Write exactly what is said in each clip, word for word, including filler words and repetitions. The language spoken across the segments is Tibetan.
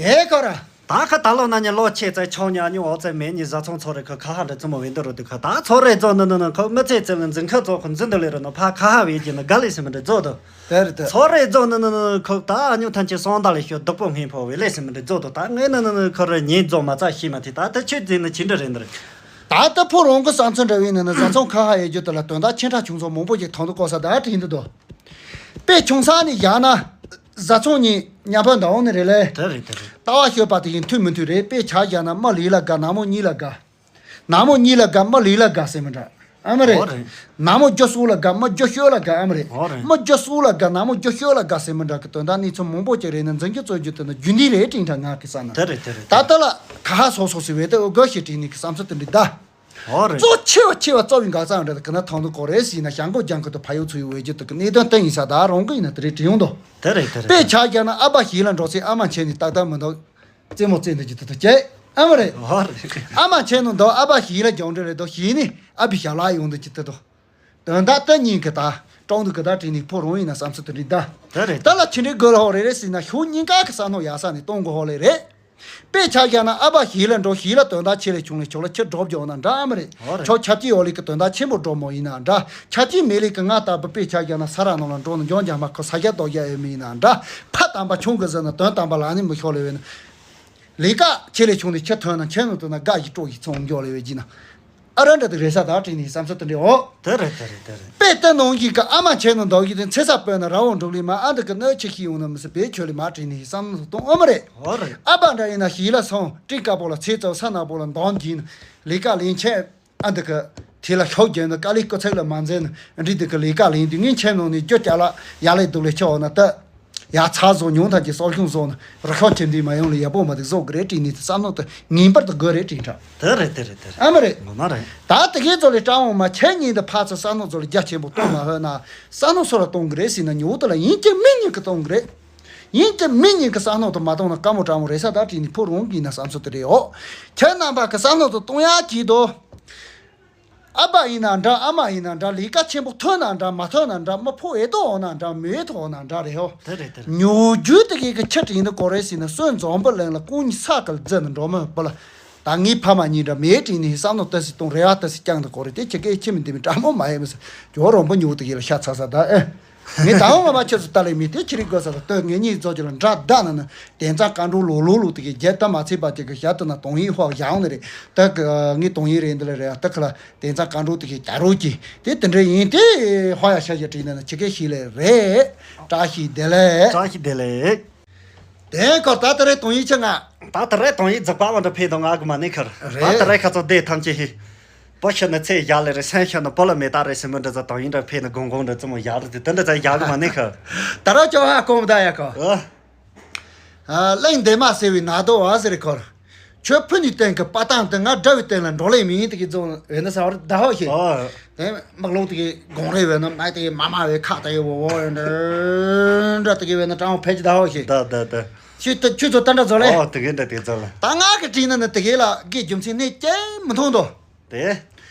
དེ་ཁོ་ར། ད་ཁ་ད་ལོ་ན་ཉི་ལོ་ཆེ་ཙེ་ཆོ་ཉ་ཉུ་འོ་ཙེ་མེ་ཉི་བཟའ་ཚང་ཚོ་རེ་ཁ་ཁ་ཧ་འདྲ་ཙི་མོ་བེ་འདི་རུ་དུ་ཁ་ད་ཚོ་རེ་ཛོ་ནི་ནི་ནི་ཁོ་མི་ཚེ་ཙེ་ལ་འཛིན་ཁ་ཚོ་ཁོ་འཛིན་འདི་ལེ་རུ་ནི་ཕ་ཁ་ཧ་བེ་ཀྱི་ནི་ག་ལེ་སི་མི་འདྲ་ཛོ་དུ། དེ་རེད་དེ། ཚོ་རེ་ཛོ་ནི་ནི་ནི་ཁོ་ད་ཉུ་ཐན་ཆེ་སོང་ད་ལེ་ཤོ་བདག་པོ་ངན་ཕོ་བེ་ལེ་སི་མི་འདྲ་ཛོ་དུ། ད་ངེ་ནི་ནི་ནི་ཁོ་རེ་ཉེ་ཛོ་མ་ཙ་ཤི་མ་ཐི་ད་ད་ཆེ་ཛི་ནི་ཆི་འདྲ་རེ་འདི་རེད། ད་ལྟ་ཕོ་རང་གི་བསམ་ཚུལ་འདྲ་བའི་ནི་ནི་བཟའ་ཚང་ཁ་ཧ་ཡེ་རྒྱུ་དེ་ལ་དོན་དག་ཆེ་ཕྲ་ཆུང་ཚོ་མང་པོ་ཞིག་ཐང་དུ་བཀོད་ས་ད་དྲིན་འདི་དོ། དཔེ་ཆུང་ས་ནས་བཞག་ན། བཟའ་ཚང་གཉིས་མཉམ་པོ་འདུག་ནི་རེད་ལེ། དེ་རེད་དེ་རེད། ལྟ་བ་ཤོད་པ་དེ་ཡིན་མཐུན་མི་མཐུན་རེད། དཔེ་ཆ་བཞག་ན་མི་ལུས་ལ་དགའ། ནག་མོ་གཉིས་ལ་དགའ། ནག་མོ་གཉིས་ལ་དགའ་མི་ལུས་ལ་དགའ་ཟེར་མི་འདྲ་ཨ་མ་རེད། འོ་རེད། ནག་མོ་རྒྱུ་སྲོག་ལ་དགའ་མི་རྒྱུ་ཤོག་ལ་དགའ་ཨ་མ་རེད། འོ་རེད། མི་རྒྱུ་སྲོག་ལ་དགའ་ནག་མོ་རྒྱུ་ཤོག་ལ་དགའ་ཟེར་མི་འདྲ་གི་དོན་དག་གནས་ཚུལ་མང་པོ་ཅིག་རེད་ནི་འཛིན་རྒྱུ་རྩོད་རྒྱུ་དེ་ནི་རྒྱུ་འདི་རེད་དྲིན་དྲ་ང་གི་ས་ན། དེ་རེད་དེ་རེད། ད་ལྟ་ལ་ཁ་ཧ་སོ་སོ་སི་བེ་ཏེ་འོ་དགོད་ཤེས་དྲིན་ནི་གི་བསམ་ཚུལ་དེ་འདྲི་ད། འོ་རེད། གཙོ་ཆེ་བ་ཆེ་བ་གཙོ་བའི་འགག་རྩ་འདྲ་དེ་གི་ན་ཐང་དུ་གོ་རེ་སི་ན་ཞང་གོ་ལྗང་ཁུ་དུ་ཕ་ཡུལ་ཚུ་ཡུ་བེ་རྒྱུ་དེ་གི་གནད་དོན་སྟེང་ཡིན་ས་ད་རང་གི་ཡིན་ན་དེ་རེད་དྲི་ཡོང་དོ། དེ་རེད་དེ་རེད། དཔེ་ཆ་བཞག་ན་ཨ་ཕ་ཞིག་ལ་འགྲོ་སའི་ཨ་མ་ཆེ་ནི་ཏག་ཏག་མི་འདུག་རྩེད་མོ་རྩེ་འདུག་ཅི་ཏི་ཏི་ཅེ། ཨ་མ་རེད། ཨ་མ་ཆེ་ནོ་འདུག་ཨ་ཕ་ཞིག་ལ་རྒྱང་འདྲེ་རེད་འདུག་ཞིག་ནི་ཨ་ཕི་ཞབས་ལ་ཡོང་འདུག་ཅི་ཏི་ཏོ། དོན་དག་ཏི་ཉིན་གི་ད་ཀྲོང་འདུག་གི་ད་དྲིས་ནི་ཕོ་རང་ཡིན་ན་བསམ་ཚུལ་དུ་འདྲི་ད། དེ་རེད། ད་ལ་ཆི་འདྲའི་དགོས་ལ་ཧོ་རེ་རེ་སྲིད་ན་ཤུགས་གཉིས་ཀ་གི་བསམ་ནོ་ཡག་ས་ནི་གཏོང་དགོས་ཧོ་ལེ་རེད། དཔེ་ཆ་བཞག་ན་ཨ་ཕ་ཞིག་ལ་འགྲོ་ཞིག་ལ་དོན་དག་ཆེ་ལས་ཆུང་ལས་ཆོག་ལ་ཁྱི་སྒྲོབ་རྒྱོག་ན་འདྲ་ཨ་མ་རེད། ཨོ་རེད། ཆོག་ཆབ་ཀྱི་ཡོ་ལི་གི་དོན་དག་ཆེན་པོ་སྒྲོབ་མོ་ཡིན་ན་འདྲ། ཆབ་ཀྱི་མེ་ལི་གི་ང་ལྟ་བུ་དཔེ་ཆ་བཞག་ན་ས་ར་ནང་ལ་འགྲོ་ན་འཇོན་རྒྱ་མ་ཁོ་ས་རྒྱ་རྡོ་རྒྱ་ཨེ་མི་ཡིན་ན་འདྲ། ཕ་དམ་པ་ཆུང་གི་ཟེར་ན་དོན་དམ་པ་ལ་ནི་མི་ཤོར་ལེ་བས་ན། ལས་ཀ་ཆེ་ལས་ཆུང་ལས་ཁྱི་ཐོན་ན་ཁྱི་ནང་དུ་ན་དགའ་ཞིག་སྤྲོ་ཞིག་ཚོང་འཇོག་ལེ་བས་ཀྱི་ན། ཨ་ར་འདྲ་དུ་རེ་ས་དག་དྲིས་ནས་བསམ་ཚུལ་དུ་འདྲེའོ། དེ་རེད་དེ་རེད་དེ་རེད། དཔེ་ལྟ་ནང་གི་ཀ་ཨ་མ་ཆེ་ནང་འདོག་གི་དེ་ཚེ་ས་སྤོས་ན་ར་བོ་འབྲུག་ལི་མ་ཨ་འདི་གི་གནོད་ཆེ་ཤི་ཡོང་ན་མི་སྲིད་པའི་ཆོས་ལི་མ་དྲིས་ནས་བསམ་བློ་གཏོང་ཨོ་མ་རེད། ཨོ་རེད། ཨ་པ་འདྲ་ཡིན་ན་ཞིག་ལ་སོང་སྤྲིན་དཀར་པོ་ལ་ཚེ་ཙོ་ས་ནག་པོ་ལ་འདོམ་གྱིན་ལས་ཀ་ལེན་ཆེ་ཨ་འདི་གི་དེ་ལ་ཤོག་རྒྱན་ནི་དཀའ་ལས་སྐུ་ཚེགས་ལ་མ་འཛེམ་ནི་འདྲི་འདི་གི་ལས་ཀ་ལེན་དུས་ངས་ཁྱེད་ནང་ནས་རྒྱུ་སྐྱ་ལ་ཡ་ལས་སྡུག་ལས་ཆེ་འོ་ན་ལྟ། ཡ་ཚ་བཟོ་ཉུང་ཐག་གི་གསོ་སྐྱོང་བཟོ་ན་རུ་ཤོག་ཁྱིམ་འདི་མ་ཡོང་ལ་ཡག་པོ་མ་འདུག་བཟོ་གི་རེད་དྲིས་ནས་དེ་བསམ་བློ་དེ་ངེས་པར་དུ་དགོས་རེད་དྲིས་འདྲ། དེ་རེད་དེ་རེད་དེ་རེད། ཨ་མ་རེད། ངོ་མ་རེད། ད་དེ་གའི་ཚོ་ལས་སྤྲང་བོ་མ་ཁྱེད་གཉིས་འདི་ཕར་ཚུར་བསམ་བློ་ཚོ་ལ་རྒྱ་ཆེན་པོ་གཏོང་མ་ཧོད་ན་བསམ་བློ་སོ་ལ་གཏོང་གི་རེད་ཟེར་ན་ཉོ་དེ་ལ་ཡིན་གྱི་མིན་ཉིད་ཀྱི་གཏོང་གི་རེད། ཡིན་གྱི་མིན་ཉིད་ཀྱི་བསམ་བློ་དེ་མ་གཏོང་ན་དཀའ་མོ་དྲང་མོ་རེད་ས་ད་དྲིས་ནས་ཕོ་རང་གིས་ན་བསམ་ཚུལ་དེ་རེད་འོ། ཁྱེད་རྣམ་པ་གི་བསམ་བློ་དེ་གཏོང་ཡག་གྱིས་དོ། ཨ་ཕ་ཡིན་ན་འདྲ་ཨ་མ་ཡིན་ན་འདྲ་ལས་ཀ་ཆེན་པོ་ཐོན་ན་འདྲ་མ་ཐོན་ན་འདྲ་མི་ཕོ་ཨེ་ཏོ་འོ་ན་འདྲ་མི་ཨེ་ཏོ་འོ་ན་འདྲ་རེད་ཧོ། དེ་རེད་དེ་རེད། ཉོ་རྒྱུ་དེ་གའི་གི་ཆེད་དུ་ཡིན་ན་གོ་རེད་ཟེར་ན་སོན་འཛོམས་པོ་ལེན་ལ་ཀུན་ནི་ས་ཀལ་རྫི་ནི་འགྲོ་མི་བུ་ལ། ད་ངའི་ཕ་མ་གཉིས་འདྲ་མེད་དྲིས་ནི་བསམ་བློ་ཏི་སི་གཏོང་རེ་བ་ཏི་སི་བསྐྱངས་ཏེ་གོ་རེད་དེ་ཁྱེད་ཀའི་ཁྱིམ་འདི་མི་དྲང་མོ་མ་ཡིན་མི་ཟེར་ཇོ་རོང་པོ་ཉོ་དེ་གའི་ལ་ཤ་ཚ་ས་ད་ཨེ། ངས་ད་འོང་ང་མ་ཁྱོད་ཚོ་ལྟ་ལེ་མི་དེ་ཁྱི་རིག་དགོས་ས་ལ་ལྟོས་ངེད་གཉིས་ཚོ་ཅི་ལ་འདྲ་བདའ་ན་ནི་དེང་སང་བཀའ་འགྲོ་ལོ་ལོ་ལོ་དེ་གི་རྒྱལ་ད་མ་ཚད་པ་དེ་གི་ཞབས་ཏུ་ན་དོང་ཡིག་ཧོག་ཡང་ནི་རེད་ད་གི་ངས་དོང་ཡིག་རེད་འདི་ལ་རེད་ད་གི་ལ་དེང་སང་བཀའ་འགྲོ་དེ་གི་རྒྱ་རོགས་ཀྱི་དེ་དེ་འདྲ་ཡིན་དེ་ཧོག་ཡ་ཤ་ཞིག་བྲིས་ན་ནི་ཁྱི་སྐད་ཤིག་ལས་རེད། བཀྲ་ཤིས་བདེ་ལེགས། བཀྲ་ཤིས་བདེ་ལེགས། དེ་ཁོ་ད་ལྟ་རེད་དོང་ཡིག་ཆེ་ང་། ད་ལྟ་རེད་དོང་ཡིག་རྫིག་པ་བ་འདྲ་ཕེ་དང་ང་གི་མ་ནི་ཁར། རེད། ད་ལྟ་རེད་ཁ་ཚོ་བདེ་ཐམས་ཅད་ཧི། བུ་ཤི་ན་ཚེ་ཡག་ལེ་རེད་སེམས་ཤི་ན་བུ་ལ་མེ་ཏག་རེད་སེམས་མི་འདྲ་ཚ་དང་ཡིན་འདྲ་ཕེ་ན་གོང་གོང་འདྲ་ཙི་མོ་ཡག་རེད་དེ་དེ་འདྲ་ཚ་ཡག་གི་མ་ནི་ཁ། ད་ར་ཅོ་ཧ་གོམ་ད་ཡ་ཁོ། ཨ། ཨ་གླིང་འདན་མ་ཟེར་བའི་ན་རྡོ་བ་ཟེར་རེད་ཁོར། ཁྱོད་ཕུ་ནུས་སྟེང་གི་པ་ཏང་དེ་ང་དགྲ་བའི་སྟེང་ལ་འགྲོ་ལེ་མིན་དེ་གི་རྫོང་བས་ན་ས་བར་ད་ཧོ་ཤེ། ཨ། དེ་དམག་ལོག་དེ་གི་གོང་རེ་བས་ན་མ་དེ་གི་མ་མ་བས་ཁ་དེ་གི་བོ་བོ་འདྲ་འདྲ་དེ་གི་བས་ན་ཀྲང་ཕེ་ཅི་ད་ཧོ་ཤེ། ད་ད་ད། ཁྱོད་ད་ཁྱོད་ཚོ་ད་འདྲ་ཚོ་ལེ། ཨོ་དེ་གི་འདྲ་དེ་ཚོ་ལ། ད་ང་གི་དྲིས་ན་ནི་དེ་གི་ལ་གི་རྒྱུ་མཚན་ནི་ཅན་མི་མཐོང་དོ། དེ།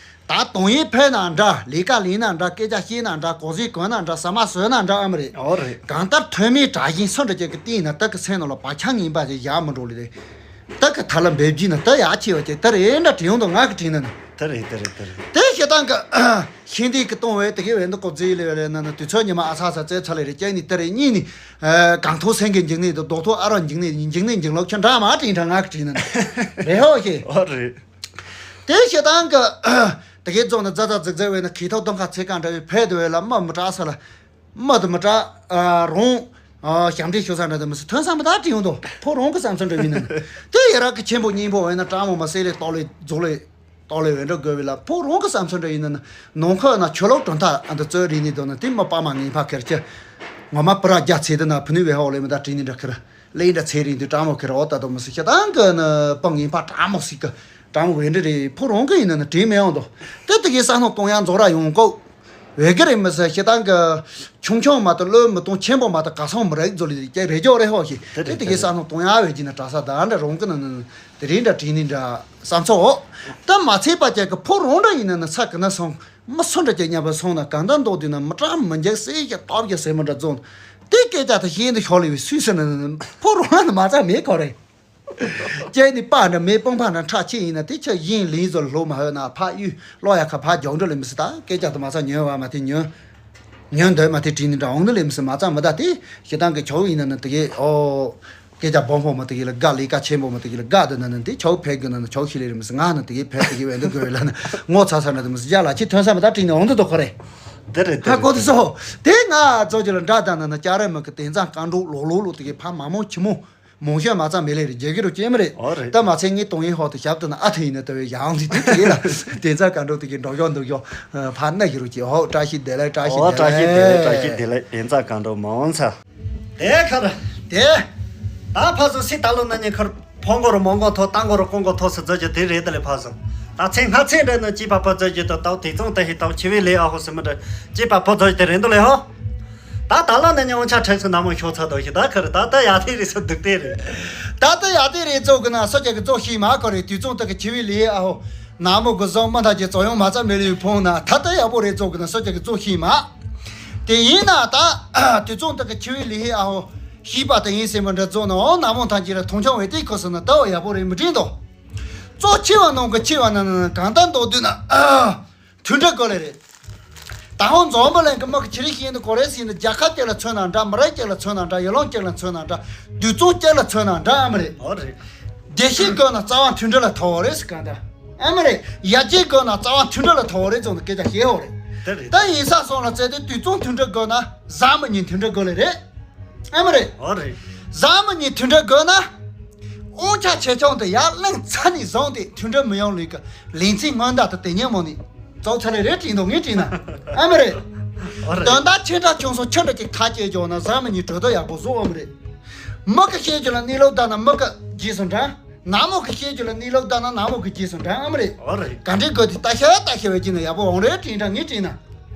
ད་དོང་ཡིག་ཕེབས་ན་འདྲ་ལས་ཀ་ལས་ན་འདྲ་སྐད་ཆ་བཤད་ན་འདྲ་གོ་ཟིག་གོན་ན་འདྲ་ཟ་མ་ཟོས་ན་འདྲ་ཨ་མ་རེད། ཨོ་རེད། གང་ལྟར་ཐོན་མིའི་གྲྭ་བཞིན་སུ་འདྲ་ཅིག་གི་སྟེང་ན་ད་གི་སེམས་ནང་ལ་བག་ཆགས་ངན་པ་ཅིག་ཡག་མི་འགྲོ་ལེ་རེད། ད་གི་ཐ་ལ་འབེབས་རྒྱུ་ན་ད་ཡག་ཆེ་བ་ཅིག་ད་རེད་འདྲ་དྲི་ཡོང་དོ་ང་གི་དྲིས་ན་ནི། ད་རེད་ད་རེད་ད་རེད། དེ་ཤེས་སྟངས་གི་ཤེས་འདི་གི་གཏོང་བས་དེ་གི་བས་འདི་ཀོ་རྫི་ལེ་བས་ལེ་ན་ནི་དུས་ཚོད་ཉི་མ་ཨ་ཚ་ཚ་བཙལ་ཚ་ལེ་རེད་ཅན་ནི་ད་རེད་གཉིས་ནི། གང་ཐུག་སེང་གེ་འཇིགས་ནི་དང་རྡོ་ཐུག་ཨ་རོ་འཇིགས་ནི་འཇིགས་ནི་འཇིགས་ལོག་ཁྱོད་འདྲ་མ་དྲིས་འདྲ་ང་གི་དྲིས་ན་ནི། རེད་ཧོ་ཤེ། ཨོ་རེད། དེ་ཤེས་སྟངས་ཀྱི། དེ་གའི་རྫོང་ནི་རྫ་རྫ་རྫིག་རྫིག་བས་ན་གི་ཐོག་གདོང་ཁ་ཚེ་གང་འདྲ་བའི་ཕེ་དེ་བས་ལ་མ་མི་དྲག་ས་ལ། མ་དུ་མི་དྲག་རོང་། ཞབས་འདྲེན་ཞུ་ས་འདྲ་དུ་མི་སི་ཐོན་ས་མི་དག་དྲི་ཡོང་དོ་ཕོ་རོང་གི་བསམ་ཚུལ་འདྲ་ཡིན་ན། དེ་ཡ་རག་གི་ཆེན་པོ་སྙིང་པོ་བས་ན་དྲག་མོ་མ་སེ་ལེ་ཏོ་ལེ་རྫོགས་ལེ། ཏོ་ལེ་བས་འདྲ་དགོས་བས་ལ་ཕོ་རོང་གི་བསམ་ཚུལ་འདྲ་ཡིན་ན། ནང་ཁོ་ན་ཆོ་ལོག་གྲོང་ཐ་ཨ་འདི་རྩོད་རིག་ནི་དོ་ན་དེ་མ་པ་མ་ངན་ཕ་ཁེར་ཆེ། ངོ་མ་པུ་ར་རྒྱ་ཚེ་དི་ན་ཕུ་ནུ་བས་ཧོ་ལེ་མི་དག་དྲི་ནི་འདྲ་ཁེར། ལེ་འདྲ་ཚེ་རིང་དུ་དྲང་མོ་ཁེར་འོ་ད་དོ་མི་སི་ཤ་དང་གི་ནི་སྤང་ཡིན་པ་དྲང་མོ་སི་ཀི་དྲང་མོ་བས་འདྲ་རེད་ཕོ་རོང་གི་ཡིན་ན་ནི་དྲིས་མི་ཡོང་དོ། དེ་དེ་གའི་ས་སྣོ་གཏོང་ཡང་རྫོགས་ར་ཡོང་གོ། བས་གི་རེད་མི་སི་ཤ་དང་གི་ཆུང་ཆུང་མ་གཏོགས་བློ་མི་གཏོང་ཆེན་པོ་མ་གཏོགས་ག་སོང་མི་རེད་རྫོགས་ལི་ཀྱི་རེད་ཅོག་རེད་ཧོ་ཤི། དེ་དེ་གའི་ས་སྣོ་གཏོང་ཡང་བས་ཀྱི་ནི་དྲ་ས་ད་འདྲ་རོང་གི་ནི་ནི་དེ་རིང་འདྲ་དྲིས་ནི་འདྲ་བསམ་ཚོགས། དེ་མ་ཚད་པ་ཀྱ་གི་ཕོ་རོང་འདྲ་ཡིན་ན་ནི་ས་གི་ན་སོང་། མི་སུ་འདྲ་ཅིག་མཉམ་པར་སོང་ན་གང་ལྟར་མདོག་བསྡུས་ན་མི་སྐྲག་མི་འཇིགས་སེ་ཞིག་སྟོབས་ཀྱི་ཟེར་མི་འདྲ་རྫོགས། དེ་སྐད་ཆ་དེ་ཤེས་འདི་ཤོར་ལེ་བའི་སུས་ཟེར་ན་ནི་ཕོ་རོང་ལ་ནི་མ་རྩ་མེད་ཁོ་རེད། ཅན་ནི་པ་འདྲ་མེ་སྤང་ཕ་འདྲ་ཁྲག་ཆེ་ཡིན་ན་དེ་ཆ་ཡིན་ལིང་བཟོ་ལོ་མ་ཧོད་ན་ཕ་ཡུ་ལོ་ཡ་ཁ་ཕ་རྒྱང་འགྲོ་ལེ་མི་སི་ད་སྐད་ཆ་དུ་མ་ཚ་ཉོན་བ་མ་དེ་ཉོན། ཉོན་འདོད་མ་དེ་དྲིན་ནི་འདྲ་འོང་ནི་ལེ་མི་སི་མ་ཚ་མི་ད་དེ་ཞེ་སྡང་གི་ཆོག་ཡིན་ན་ནི་དེ་གས་ཨོ། སྐད་ཆ་སྦོམ་པོ་མ་དེ་གས་ལ་དགའ་ལི་ཀ་ཆེན་པོ་མ་དེ་གས་ལ་དགའ་དུ་ན་ནི་དེ་ཆོག་ཕེ་གི་ན་ནི་ཆོག་ཤི་ལེ་རེ་མི་སི་ང་ནི་དེ་གས་ཕེ་དེ་གས་བས་འདུག་གི་བས་ལ་ནི་ངོ་ཚ་ས་ན་དེ་མི་སི་རྒྱ་ལ་ཅི་ཐོན་ས་མི་ད་དྲིན་ནི་འོང་དུ་དོ་ཁོ་རེ། དེ་རེད་དེ་ཧ་རེད་གོ་དེ་དེ་སོ། དེ་ང་ཚོ་ཅི་ལ་འདྲ་ད་ན་ན་ཅ་རེ་མི་གི་དེ་ཚང་ཀ་འགྲོ་ལོ་ལོ་ལོ་དེ་གས་ཕ་མ་མོ་ཆི་མོ། མོང་ཤོད་མ་ཙམ་མི་ལེ་རེ་རྒྱལ་གི་རུ་ཅེ་མི་རེད། ཨོ་རེད། ད་མ་ཚད་ངས་དོང་ཡིན་ཧོ་དུ་ཞབས་ཏུ་ན་ཨ་ཐུ་ཡིན་ན་ལྟ་བའི་ཡང་དེ་དུས་དེ་ལ་དེ་ཚ་ག་འགྲོ་དེ་གི་འགྲོ་ཡོང་འདུག་ཡོང་ཕ་ན་གི་རུ་ཅེ་ཧོ་བཀྲ་ཤིས་བདེ་ལེགས་བཀྲ་ཤིས་ཨོ་བཀྲ་ཤིས་བདེ་ལེགས་བཀྲ་ཤིས་བདེ་ལེགས་དེ་ཚ་ག་འགྲོ་མ་འོང་ཚ། དེ་ཁར། དེ། ད་ཕ་སུ་སི་ད་ལོ་ན་ཉེ་ཁར་ཕོང་གོ་རུ་མོང་གོ་ཐོ་ཏང་གོ་རུ་ཀོང་གོ་ཐོ་སི་ཛ་ཅེ་དེ་རེད་ད་ལེ་ཕ་སུ། ད་ཚེ་སྔ་ཚེ་འདྲ་ན་ཅི་པ་པ་ཛ་ཅེ་ད་ཏའོ་དེ་ཙོང་ད་ཧི་ཏའོ་ཆི་བི་ལེ་ཨ་ཧོ་སི་མི་འདྲ་ཅི་པ་པ་ཛ་ཅེ་དེ་རེད་ད་ལེ་ཧོ། ད་ད་ལོ་ནས་ཉི་འོང་ཆ་ཁྲེགས་སུ་ན་མོ་ཤོ་ཚ་དོ་ཞིག་ད་ཁར་ད་ད་ཡ་དེ་རེད་སུ་འདུག་དེ་རེད། ད་ད་ཡ་དེ་རེད་ཙོག་གི་ན་སོ་ཅག་གི་ཙོག་ཤིག་མ་ཁོ་རེད་དུས་ཙོང་ད་གི་ཆི་བི་ལི་ཨ་ཧོ། ན་མོ་གི་ཟོ་མ་ད་ཅེ་ཙོ་ཡོང་མ་ཚ་མེ་ལི་ཕོང་ན་ད་ད་ཡ་པོ་རེད་ཙོག་གི་ན་སོ་ཅག་གི་ཙོག་ཤིག་མ། དེ་ཡིན་ན་ད་དུས་ཙོང་ད་གི་ཆི་བི་ལི་ཨ་ཧོ། ཤིག་པ་ད་ཡིན་སེ་མ་འདྲ་ཙོག་ན་འོ་ན་མོ་ཐང་ཅི་ར་ཐོང་ཆང་བས་དེ་ཁོ་སོ་ན་ད་འོ་ཡ་པོ་རེད་མི་དྲིན་དོ། ཙོག་ཆི་བ་ནང་གི་ཆི་བ་ན་ན་ན་གང་ད་མདོ་དུས་ན། མཐུན་སྒྲིལ་དགོས་ལེ་རེད། ད་ཧོང་འཛོམས་པ་ལེན་གི་མི་གི་ཆི་རིགས་ཤིག་ཡིན་ན་གོ་རེ་སི་ཡིན་ན་རྒྱལ་ཁབ་ཅིག་ལ་མཚོན་ན་འདྲ་མི་རིགས་ཅིག་ལ་མཚོན་ན་འདྲ་ཡུལ་ལུང་ཅིག་ལ་མཚོན་ན་འདྲ་དུས་ཚོད་ཅིག་ལ་མཚོན་ན་འདྲ་ཨ་མི་རེད། ཨོ་རེད། བདེ་སྐྱིད་དགོས་ན་རྩ་བ་མཐུན་སྒྲིལ་ལ་ཐོག་འོ་རེད་ཟེར་གང་ལྟར་ཨ་མི་རེད། ཡར་རྒྱས་དགོས་ན་རྩ་བ་མཐུན་སྒྲིལ་ལ་ཐོག་འོ་རེད་ཙང་ནི་སྐད་ཆ་བཤད་འོ་རེད། དེ་རེད། ད་ཡིན་ས་སོང་ལ་བཙལ་ཏེ་དུས་ཚོད་མཐུན་སྒྲིལ་དགོས་ན་གཟའ་མི་གཉིས་མཐུན་སྒྲིལ་དགོས་ལེ་རེད། ཨ་མི་རེད། ཨོ་རེད། གཟའ་མི་གཉིས་མཐུན་སྒྲིལ་དགོས་ན། དབང་ཆ་ཆེ་ཆུང་དེ་ཡར་གླིང་ཚ་ནས་བཟུང་སྟེ་མཐུན་སྒྲིལ་མི་ཡོང་ལུགས་ཀྱི་ལིང་ཚིག་སྔོན་བརྡ་དེ་དེ་ཉིན་མོ་ནས་རྫོགས་ཚར་ལེ་རེད་དྲིན་དུ་ངས་དྲིན་ན། ཨ་མི་རེད། ཨོ་རེད། དོན་དག་ཆེ་དྲག་ཆུང་སོང་ཆུ་འདྲ་ཅིག་ཐག་བཅད་འཇོག་ན་གཟའ་མི་གཉིས་གྲོས་ཐོ་ཡག་པོ་བཟོ་ཨ་མི་རེད། མི་གི་ཤེས་རྒྱུ་ལ་གནས་ལུགས་བལྟ་ན་མི་གི་རྗེས་སུ་འབྲང་། ན་མོ་གི་ཤེས་རྒྱུ་ལ་གནས་ལུགས་བལྟ་ན་ན་མོ་གི་རྗེས་སུ་འབྲང་ཨ་མི་རེད། ཨོ་རེད། ག་འདྲའི་དགོས་དེ་ལྟ་ཤ་ལྟ་ཤ་བའི་རྗེས་ན་ཡག་པོ་འོང་རེད་དྲིན་དྲ་ངས་དྲིན་ན།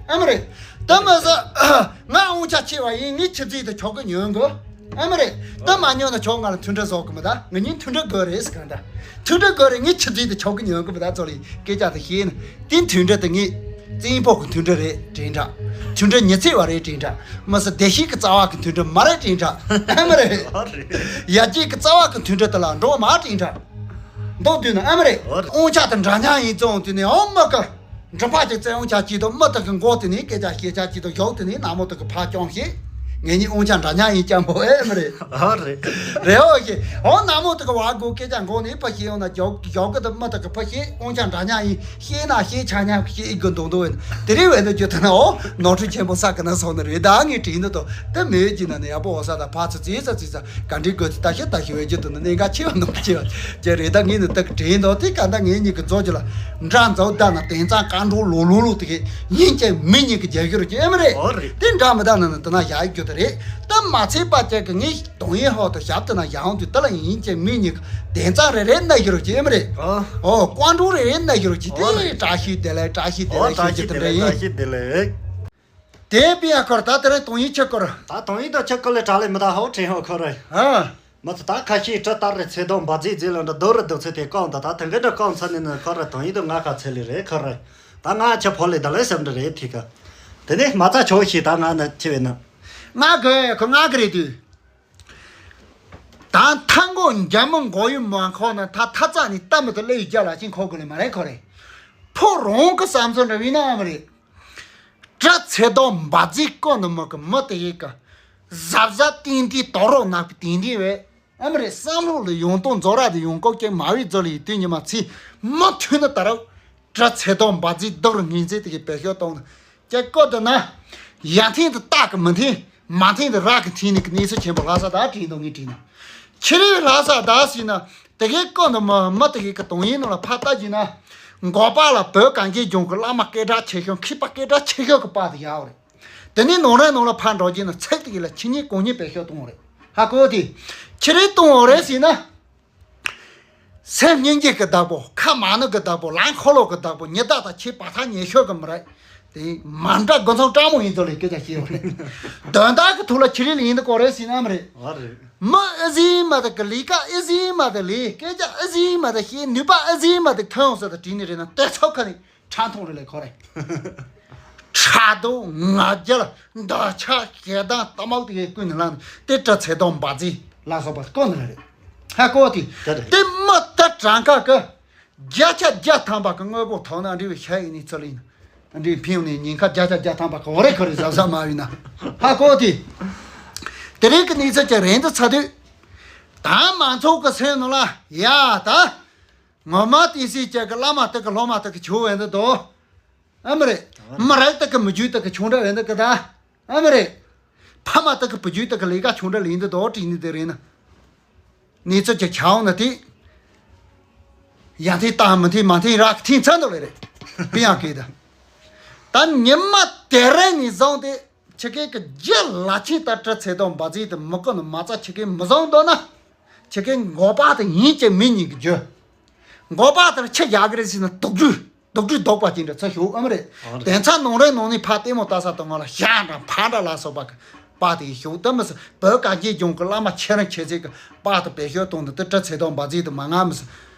ཨ་མི་རེད། ད་མི་ཟ། ང་དབང་ཆ་ཆེ་བ་ཡིན་ངས་ཆི་ཟིག་དེ་ཆོག་གི་ཉོན་དགོས། ཨ་མི་རེད། ད་མ་ཉོ་ན་ཆོག་ང་ལ་མཐུན་སྒྲིལ་བཟོ་གི་མི་ད་ང་གཉིས་མཐུན་སྒྲིལ་དགོས་རེད་ཟེར་གང་ད། མཐུན་སྒྲིལ་དགོས་རེད་ངས་ཆི་ཟིག་དེ་ཆོག་གི་ཉོན་གི་མི་ད་ཚོ་ལ་སྐད་ཆ་དེ་བཤད་ན། དེ་མཐུན་སྒྲིལ་དེ་ངས་བཙན་པོ་གི་མཐུན་སྒྲིལ་རེད་དྲན་འདྲ། མཐུན་སྒྲིལ་ཉི་ཚེ་བ་རེད་དྲན་འདྲ། མི་ཟ་བདེ་སྐྱིད་ཀྱི་རྩ་བ་གི་མཐུན་སྒྲིལ་མ་རེད་དྲན་འདྲ། ཨ་མི་རེད། ཨ་རེད། ཡར་རྒྱས་ཀྱི་རྩ་བ་གི་མཐུན་སྒྲིལ་དེ་ལ་འགྲོ་མ་དྲན་འདྲ། མདོ་བསྡུས་ན་ཨ་མི་རེད། ཨ་རེད། དབང་ཆ་དང་འདྲ་མཉམ་ཡིན་ཙང་དེ་ནས་ཨོ་མི་གི་འགྲུལ་པ་ཅིག་བཙན་དབང་ཆ་ཅིག་དང་མི་དག་གི་མགོ་དེ་ནས་སྐད་ཆ་སྐད་ཆ་ཅིག་དང་ཞོག་དེ་ནས་ན་མོ་དག་གི་ཕ་སྐྱོང་ཞིག་ངེད་གཉིས་དབང་ཆ་འདྲ་མཉམ་ཡིན་སྐྱ་མོ་ཨེ་མི་རེད། ཨ་རེད། རེད་འོ་ཞེས་ཨོ་ན་མོ་དག་གི་བ་གོ་སྐད་ཆ་མགོ་ནས་ཕ་ཞིག་ཡོང་ན་ཞོག་ཞོག་གི་དང་མི་དག་གི་ཕ་ཞིག་དབང་ཆ་འདྲ་མཉམ་ཡིན་ཤེས་ན་ཤེས་ཆ་མཉམ་ཤེས་ཨི་གི་མདོག་མདོག་ཡིན་དེ་རིང་བས་ན་རྒྱུ་དེ་ན་ཨོ་ནོར་འཁྲུལ་ཆེན་པོ་ས་གི་ན་སོང་ནི་རེད་ད་ངས་དྲིས་འདི་དང་དེ་མི་ཡོད་ཀྱི་ན་ནི་ཡག་པོ་འོ་ས་དང་ཕ་ཚོ་རྩིས་ས་རྩིས་ས་ག་འདྲའི་དགོས་ཀྱི་ལྟ་ཤེས་ལྟ་ཤེས་བས་རྒྱུ་དང་ནི་གནད་འགག་ཆེ་བ་ནོར་ཆེ་བ་ཅེ་རེད། ད་ངས་ནི་ཏག་དྲན་འདུག་དེ་ག་ད་ངེད་གཉིས་ཀྱི་མཛོ་ཅི་ལ་འདྲ་མཛོ་ད་ན་དེང་སང་ཀ་འགྲོ་ལོ་ལོ་ལོ་དེ་གས་ཡིན་ཀྱང་མི་གཉིས་ཀྱི་རྒྱལ་ཤོར་གྱི་ཨེ་མ་རེད། ཨོ་རེད། དེ་འདྲ་མི་ད་ན་ནི་དེ་ན་ཡག་རྒྱུ་དེ་རེད། ད་མ་ཚད་པ་ཅེ་གི་ངས་དོང་ཡིན་ཧོ་དུ་ཞབས་དེ་ན་ཡག་འོང་དུས་དེ་ལ་ཡིན་ཀྱང་མི་གཉིས་ཀྱི་དེང་སང་རེ་རེ་ན་ཤོར་གྱི་ཨེ་མ་རེད། ཨོ། ཨོ་ཀ་འགྲོ་རེ་རེ་ན་ཤོར་གྱི་ཨོ་དེ་རེད། བཀྲ་ཤིས་བདེ་ལེགས་བཀྲ་ཤིས་བདེ་ཨོ་ལེགས་བཀྲ་ཤིས་ཤིག་གི་ཤིས་དེ་བདེ་འདྲ་ལེགས་ཡིན། བཀྲ་ཤིས་བདེ་ལེགས། དེ་པི་ཡ་ཁོར་ད་དེ་རིང་དོང་ཡིག་ཆི་ཁོར། ད་དོང་ཡིག་དང་ཆི་ཁོར་ལས་གྲ་ལས་མི་ད་ཧོ་དྲན་ཧོ་ཁོ་རེ། ཨ། མི་ཚོ་ད་ཁ་ཤས་གྲི་སྟར་རེ་ཚེ་དོང་འབའ་རྫི་རྫི་ལ་འདྲ་རྡོ་རེ་རྡོ་ཚེ་དེ་བཀང་ད་ད་དེང་གི་འདྲ་བཀང་ཚ་ནི་ནི་ཁོ་རེ་དོང་ཡིག་དང་ང་ཁ་ཚེ་ལི་རེ་ཁོ་རེ། ད་ང་ཆི་ཕོ་ལི་ད་ལེ་སེམས་འདྲ་རེ་ཐི་ཁ། དེ་ནས་མ་ཚ་ཆོག་ཤི་ད་ང་ན་ཆི་བས་ན། ང་གི་ཁོ་ང་གི་རེད་དུས། ད་མཐའ་འགོ་འཇམ་མོ་མགོ་ཡུ་མ་ཁོ་ན་ད་ཐ་ཚ་ནི་ལྟ་མི་ད་ལེ་ཡི་རྒྱ་ལ་ཅིང་ཁོ་གི་ལེ་མ་རེད་ཁོ་རེ། ཕོ་རོང་གི་བསམ་ཚུལ་འདྲ་བི་ན་མ་རེད། གྲི་ཚེ་དོང་འབའ་རྫི་ཀོ་ནི་མི་གི་མི་དེ་ཡི་གི་གཟབ་གཟབ་ཏིང་ཏིང་དོ་རོགས་ནག་པི་ཏིང་ཏིང་བས་ཨ་མི་རེད། བསམ་བློ་ལ་ཡོང་སྟོང་མཛོ་ར་དེ་ཡོང་ཀོ་ཀྱེ་མ་བི་རྫོ་ལ་ཡི་དུས་ཉི་མ་ཚི་མི་མཐུན་ནི་ད་རབ་གྲི་ཚེ་དོང་འབའ་རྫི་སྡུག་རུ་ངན་ཚེ་དེ་གི་བེད་ཤོག་གཏོང་ནི་ཀྱེ་ཀོ་དེ་ན་ཡ་འཐེན་དུ་རྟག་གི་མི་འཐེན་མ་འཐེན་དུ་རག་གི་འཐེན་ནི་གི་གནས་ཚུལ་ཆེན་པོ་ལྷ་ས་ད་དྲིན་དོ་ངས་དྲིན་ན་ཁྱི་རིགས་ལྷ་ས་ད་སྲིད་ན། དེ་གའི་ཀོ་ནི་མི་མི་དེ་གའི་ཀི་དོང་ཡིན་ནོ་ལ་ཕ་ལྟ་གྱིས་ན། མགོ་པ་ལ་བོད་གངས་ཅན་ལྗོངས་ཀྱི་བླ་མ་སྐད་གྲགས་ཆེ་ཤོས་མཁས་པ་སྐད་གྲགས་ཆེ་ཤོས་ཀྱི་པ་དེ་ཡག་རེད། དེ་ནས་ནོར་ར་ནོར་ལ་ཕ་འགྲོ་གྱིས་ན་ཚེག་དེ་གའི་ལ་ཁྱི་གཉིས་གོང་གཉིས་བེད་ཤོག་གཏོང་རེད། ཧ་གོ་དེ། ཁྱི་རེ་གཏོང་འོ་རེད་ཟེར་ན། སེམས་སྙིང་རྗེ་གི་བདག་པོ་ཁ་མ་ནུ་གི་བདག་པོ་ལང་འཁོར་ལོ་གི་བདག་པོ་ཉི་ཟླ་དང་ཁྱི་པ་ཐག་ཉེ་ཤོས་གི་མི་རེད། དེ་མ་འདྲ་དགུན་ཚང་སྤྲང་མོ་ཡིན་ཚོ་ལས་སྐད་ཆ་བཤད་ཡོད་རེད། དོན་དག་གི་ཐོག་ལ་ཁྱི་རེ་ལ་ཡིན་དུ་གོ་རེད་ཟེར་ན་མི་རེད། ཨ་རེད། མི་ཨི་ཟིན་མ་དང་གི་ལས་ཀ་ཨི་ཟིན་མ་དང་ལས་སྐད་ཆ་ཨི་ཟིན་མ་དང་བཤད་ནུས་པ་ཨི་ཟིན་མ་དང་ཐོན་ཡོང་ས་དང་བྲིས་ནི་རེད་ན་དེ་ཚོ་ཁ་ནས་ཁྲག་འཐུང་རེ་ལས་ཁོ་རེད། ཁྲག་རྡོ་ང་རྒྱལ་འདོད་ཆགས་ཞེ་སྡང་གཏི་མུག་དེ་ཀུན་ནས་ལངས་ཏེ་གྲི་ཚེ་དོང་འབའ་རྫི་ལ་སོགས་པ་ཀུན་ནས་རེད། ཧ་གོ་དེ། དེ་རེད། དེ་མི་ད་གྲངས་ཀ་གི་བརྒྱ་ཆ་བརྒྱ་ཐམ་པ་གི་དངོས་པོ་ཐོག་ན་འབྲས་བུ་ཤ་ཡི་ནི་ཚུལ་ཡིན། འབྲས་ཕིང་ནས་ཉིན་ཁ་བརྒྱ་ཆ་བརྒྱ་ཐམ་པ་གི་འོ་རེ་ཁོ་རེ་ཟབ་ཟབ་མ་ཡིན་ན། ཧ་གོ་དེ། དེ་རིང་གི་གནས་ཚུལ་གྱི་རེད་འདི་ཚ་དུས། ད་མང་ཚོགས་གི་སེམས་ནང་ལ་ཡ་ད། ངོ་མ་དེ་སྲིད་ཀྱི་གི་བླ་མ་དག་གི་སློབ་མ་དག་གི་ཆོས་བས་འདི་དོ། ཨ་མི་རེད། མི་རབས་དག་གི་མི་རྒྱུད་དག་གི་ཆུང་འདྲ་བས་འདི་གི་ད། ཨ་མི་རེད། ཕ་མ་དག་གི་བུ་རྒྱུད་དག་གི་ལས་ཀ་ཆུང་འདྲ་ལས་འདི་དོ་བྲིས་ནི་དེ་རེད་ན། གནས་ཚུལ་གྱི་ཁྱབ་འོང་ན་དེ། ཡང་ཐེངས་བཏང་མི་ཐེངས་མ་ཐེངས་རག་ཐེངས་ཚན་དུ་ལས་རེད། པི་ཡང་སྐད་ད། ད་ཉི་མ་དེ་རིང་ནས་བཟུང་སྟེ། ཁྱི་སྐད་ཀྱི་རྒྱུ་ལ་ཆེན་ལྟར་གྲི་ཚེ་དང་འབའ་ཚིག་དེ་མི་ཀུན་ནས་མ་རྩ་ཁྱི་སྐད་མི་བཟང་འདོད་ན། ཁྱི་སྐད་མགོ་པ་དེ་ཡིན་གྱི་མི་ཉིད་ཀྱི་རྒྱུ། མགོ་པ་དེར་ཆི་རྒྱག་གི་རེད་ཟེར་ན་དུག་སྦྲུལ་དུག་སྦྲུལ་ལྡོག་པ་ཅན་འདྲ་ཚ་ཞོག་ཨ་མ་རེད། ཨོ་རེད། དེ་ཚ་ནང་རེ་ནང་ནས་ཕ་ལྟད་མོ་ལྟ་ས་དང་ང་ལ་ཞག་འདྲ་ཕ་འདྲ་ལ་སོགས་པ་གི་པ་དེ་ཞོག་དེ་མི་སྲིད་བོད་ག་གེ་ལྗོངས་ཀྱི་བླ་མ་ཁྱེད་རང་ཁྱེད་ཚེ་གི་པ་དེ་བེད་སྤྱོད་གཏོང་དུ་དེ་གྲི་ཚེ་དང་འབའ་ཚིག་དེ་མ་ང་མི་སྲིད།